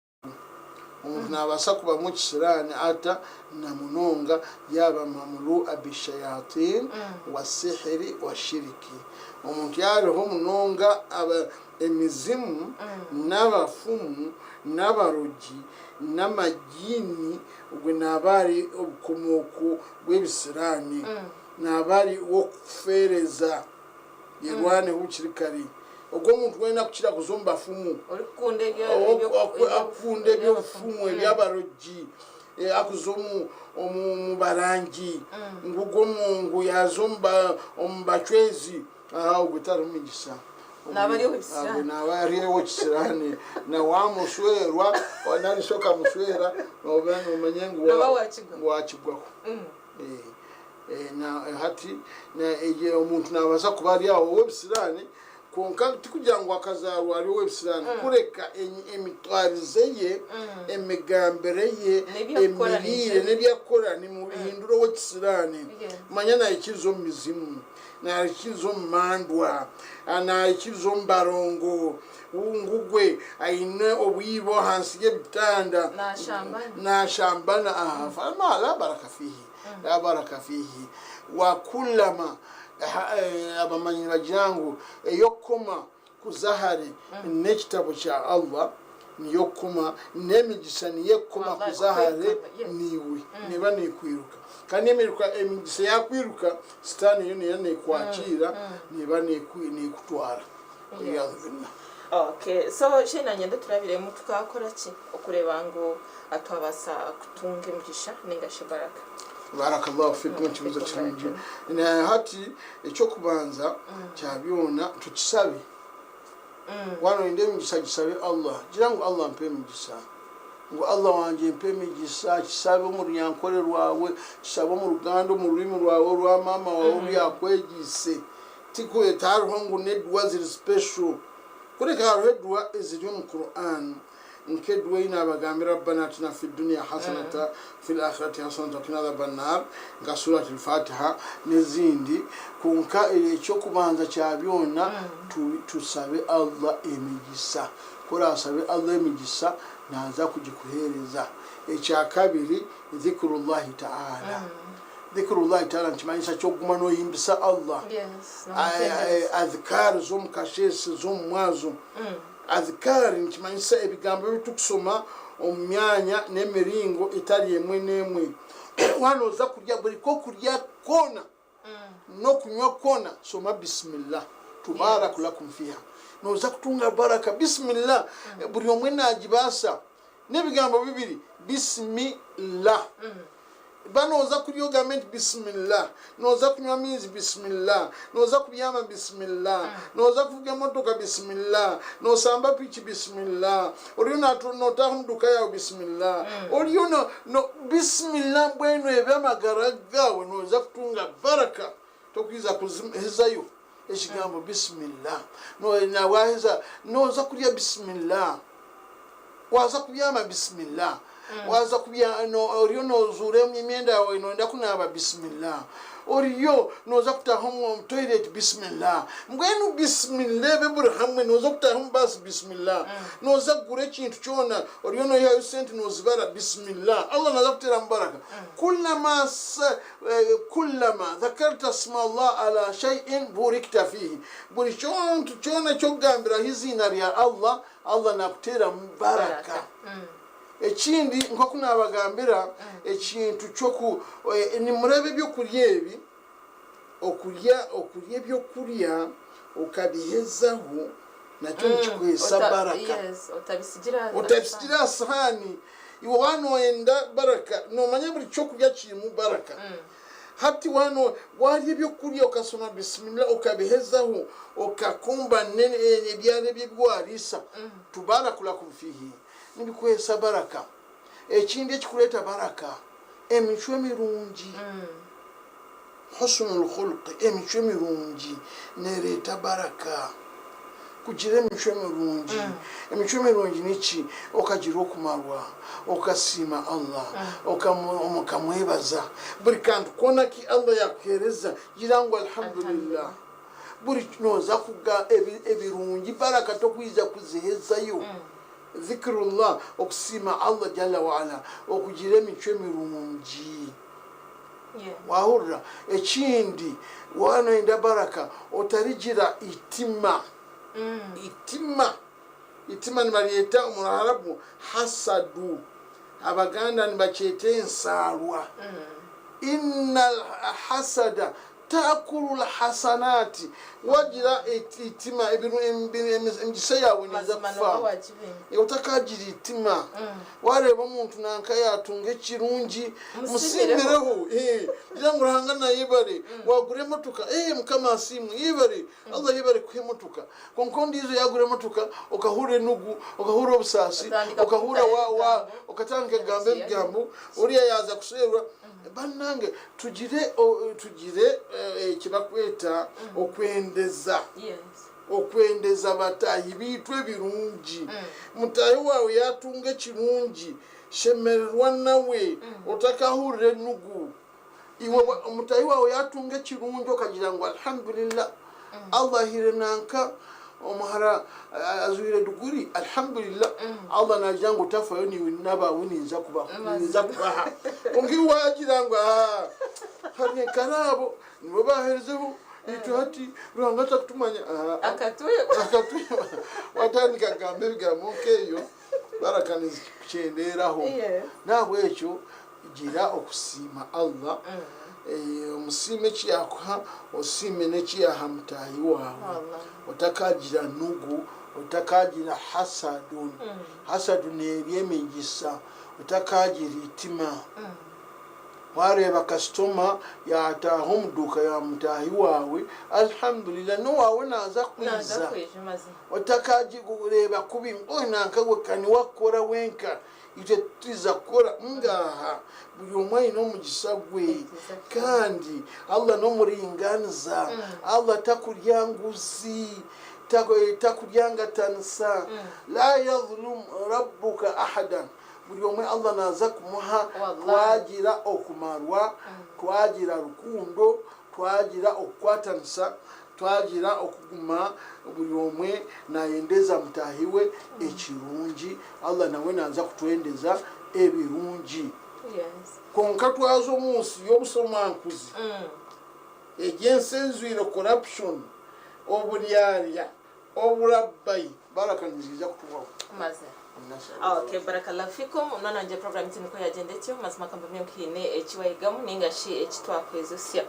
Omuntu naabaasa kubamu ekisiraani ata? Na munonga yaaba mamlu'a bishayatin wa sihiri wa shiriki. Omuntu yaariho munonga Emizimu, n'abafumu, n'abarogi, n'amagiini, ogwo naaba ari obukomooko bw'ebisiraani. Naaba ari ow'okufeereza. Yerwaneho bukiri kare. Ogwo omuntu weena akukira kuza omu bafumu, orikukunda eby'obufumu, eby'abarogi, akuza omu barangi, ngu ogwo ngu yaaza omu bacwezi, Aha ogwo tariho migisa. Naaba ari ow'ekisiraani. Ogwo naaba ari ow'ekisiraani. Na waamushwerwa nari shi okamushwera nooba noomanya ngu Nooba waakigwaho. waakigwaho. Hati omuntu naabaasa kuba ari aho ow'ebisiraani kwonka tikugira ngu akazaarwa ari ow'ebisiraani kureka emitwarize ye, emigambire ye, N'ebi arikukora emiriire n'ebi arikukora nimubihindura ow'ekisiraani. Manya naikiriza omu mizimu. Naikiriza omu mandwa, naikiriza omu barongo, ngu gwe aine obwibo ahansi y'ebitanda, nashambana, aha, ma la baraka fihi, la baraka fihi. Wa kullama, abamanyi nibagira ngu ey'okukoma kuza hare n'ekitabo kya Allah niyo kukoma n'emigisa niyo ekukoma kuza hare naiwe neeba neekwiruka kandi emigisa yaakwiruka sitaane yo neeba neekwakiira neeba neekutwara waliyadhu billah. Okay, so shi nanye nduturabiremu tukakora ki okureeba ngu twabaasa kutunga emigisha ninga shi baraka? Barakallahu fikum ekibuzo kirungi. Na hati ekyokubanza kya byona tukisabe. Waaba noyenda emigisa gisabe Allah. Gira ngu Allah mpa emigisa. Ngu Allah wangye mpa emigisa, kisabe omu runyankore rwawe, kisabe omu ruganda omu rurimi rwawe orwa maama wawe oru yakwegiise. Tikwe tihariho ngu n'eduwa ziri special. Kureka hariho eduwa eziri omu Quran. Nk'eduwa ei naabagambira Rabbana atina fi dunia hasanata fil akhirati hasanata waqina adhaba nnar nka Surat Al-Fatiha n'ezindi kwonka eky'okubanza kya byona tushabe Allah emigisa. Ku orashabe Allah emigisa naaza kugikuheereza. Ekyakabiri Dhikrullahi Ta'ala. Dhikrullahi Ta'ala nikimanyisa ki? Okuguma noohimbisa Allah. Adhikaar z'omu kasheeshe, z'omu mwazo. Adhikaar nikimanyisa ebigambo ebi turikushoma omu myanya n'emiringo etari emwe n'emwe. Waaba nooza kurya, buri k'okurya koona n'okunywa kwona, shoma Bismillah, Tubaaraku lakum fiiha. Nooza kutunga baraka. Bismillah buri omwe naagibaasa. N'ebigambo bibiri, Bismi llah. Ba nooza kurya ogambe nti Bismillah, nooza kunywa amaizi Bismillah, nooza kubyama Bismillah, nooza kuvuga emotoka Bismillah, noosamba piki Bismillah, oriyo nootaaha omu duuka yaawe Bismillah, oriyo no, no, Bismillah mbwenu ebe amagara gaawe nooza kutunga baraka, tokwiza kuzihezayo. ekigambo Bismillah. Na waaheza nooza kurya Bismillah. Waaza kubyama Bismillah. Waaza kubya no oriyo noozuura emyenda yaawe nooyenda kunaaba Bismillah. Oriyo nooza kutaaha omu toilet Bismillah. Mbwenu Bismillah ebe buri hamwe nooza kutaaha omu baasi Bismillah. Nooza kugura ekintu kyona oriyo noihayo sente noozibara Bismillah. Allah naaza kuteeramu baraka. Kullama Kullama dhakarta sma Allah ala shay'in burikta fihi, buri kintu kyona eki okugambiraho eiziina rya Allah, Allah nakuteeramu baraka. Ekindi nk'oku naabagambira ekintu ky'oku nimureeba ebyokurya ebi, okurya okurya ebyokurya okabihezaho nakyo nikikuheesa baraka. Otabisigira aha sihaani. Iwe waaba nooyenda baraka, noomanya buri ky'okurya kirimu baraka. Hati waaba waarya ebyokurya okashoma Bisimila okabihezaho, okakomba n'ebyara ebi ebi waariisa, tubaraku lakum fiihi, nibikuheesa baraka. Ekindi ekirikureeta baraka, emicwe mirungi. Husnul khulqi, emicwe mirungi nereeta baraka. Kugira emicwe mirungi. Emicwe mirungi niki? Okagira okumarwa, okasiima Allah, okamwebaza. Buri kantu koona aki Allah yakuheereza, gira ngu Alhamdulillah. Buri noza kuga ebirungi baraka tokwija kuzihezayo. Dhikrullah, okusiima Allah Jalla wa'ala, okugira emicwe mirungi. Waahurira? Ekindi, waaba nooyenda baraka, otarigira eitima. Eitima. Eitima nibaryeta omu Ruharabu hasadu. Abaganda nibakyeta ensaalwa. Inna al-hasada taakulu al-hasanaati. Waagira eitima, emigisha yaawe neeza Mazima nooba kufa. waagibinga. Otakaagira eitima. Waareeba omuntu nanka yaatunga ekirungi, Musiimireho. musiimireho. Gira ngu Ruhanga nayebare. Waagura emotoka, ee Mukama asiimwe, yebare. Allah yebare kuha emotoka. Kwonka ondiijo yaagura emotoka, okahurira enugu, okahurira obusaasi, Otandika okahurira kutaho wa, wa, ebigambo. okatandika kugamba ebigambo, oriya yaaza kusherura. Bannange tugire, o, tugire eki bakweta okwendeza. Yes. Okwendeza bataahi baitu ebirungi. Mutaahi waawe yaatunga ekirungi, shemererwa nawe, otakahurira enugu. Iwe mutaahi waawe yaatunga ekirungi okagira ngu Alhamdulillah, Allah ahaire nanka omuhara ajwaire diguri, Alhamdulillah, Allah naagira ngu otafayo naiwe n'abaawe ninza kubaha. Kwonka iwe waagira ngu aah, hariyo nk'abo Nibo baaherizeho itwe hati Ruhanga takutumanya. Akatweba. Akatweba. Watandika kugamba ebigambo nk'ebyo baraka nizikukyenderaho. Nahabwekyo gira okusiima Allah, omusiime eki yaakuha, osiime n'eki yaaha mutaahi waawe. Otakagira nugu, otakagira hasadun. Hasadu neerya emigisa. Otakagira eitima. Wareeba kasitoma yataaha omu duuka ya mutaahi waawe, Alhamdulillah n'owaawe naaza Naaza kwiza. kwija mazima. Otakagireeba kubi ngu oyu nanka we ka niwe akukora wenka, itwe titwiza kukora. Ngaaha, buri omwe aine omugisa gwe Exactly. kandi Allah n'omuringaaniza. Allah takurya nguzi, takuryangatanisa. Laa yadhlumu rabbuka ahadan. Buri omwe Allah naaza kumuha twagira okumarwa, twagira rukundo, twagira okukwatanisa, twagira okuguma buri omwe nayendeza mutaahi we ekirungi, Allah nawe naaza kutwendeza ebirungi. Kwonka twaza omu nsi y'obushomankuzi, egi ensi eijwire corruption, oburyarya, Oburabbai baraka niziija kutuhwaho. Mazima. Okay, barakallahu fikum. Mwana wangye program yaitu nikwo yagyenda etyo. Mazima kampamye ngu haine eki wayigamu ninga shi eki twakwijutsya.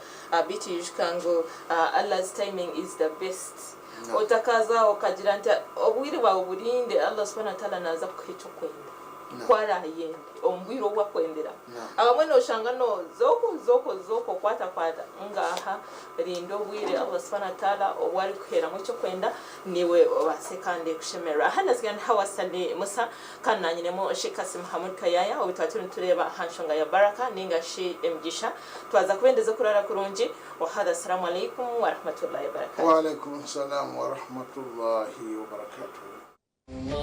Beitu ijuka ngu Allah's timing is the best. Otakaza aho okagira nti obwire bwawe burinde, Allah subhanahu wa ta'ala naza kukuha eki orikwenda. Ku araayende omu bwire obu akwenderamu. Abamwe nooshanga nooza oku oza oku oza oku okwatakwata ngaaha rinda obwire Allah subhana wa ta'ala obu arikuheeramu eky'okwenda naiwe obaase kandi kushemererwa. Aha naziga ni Hawa Ssali Musa kandi nanyinemu Sheikh Kassim Hamud Kayaya obu twaba turi nitureeba aha nshonga ya Baraka ninga shi emigisha. Twaza kubendeza okurara kurungi. Wa hadha Assalamu alaikum wa rahmatullahi wa barakatuh. Wa alaikum salam wa rahmatullahi wa barakatuh.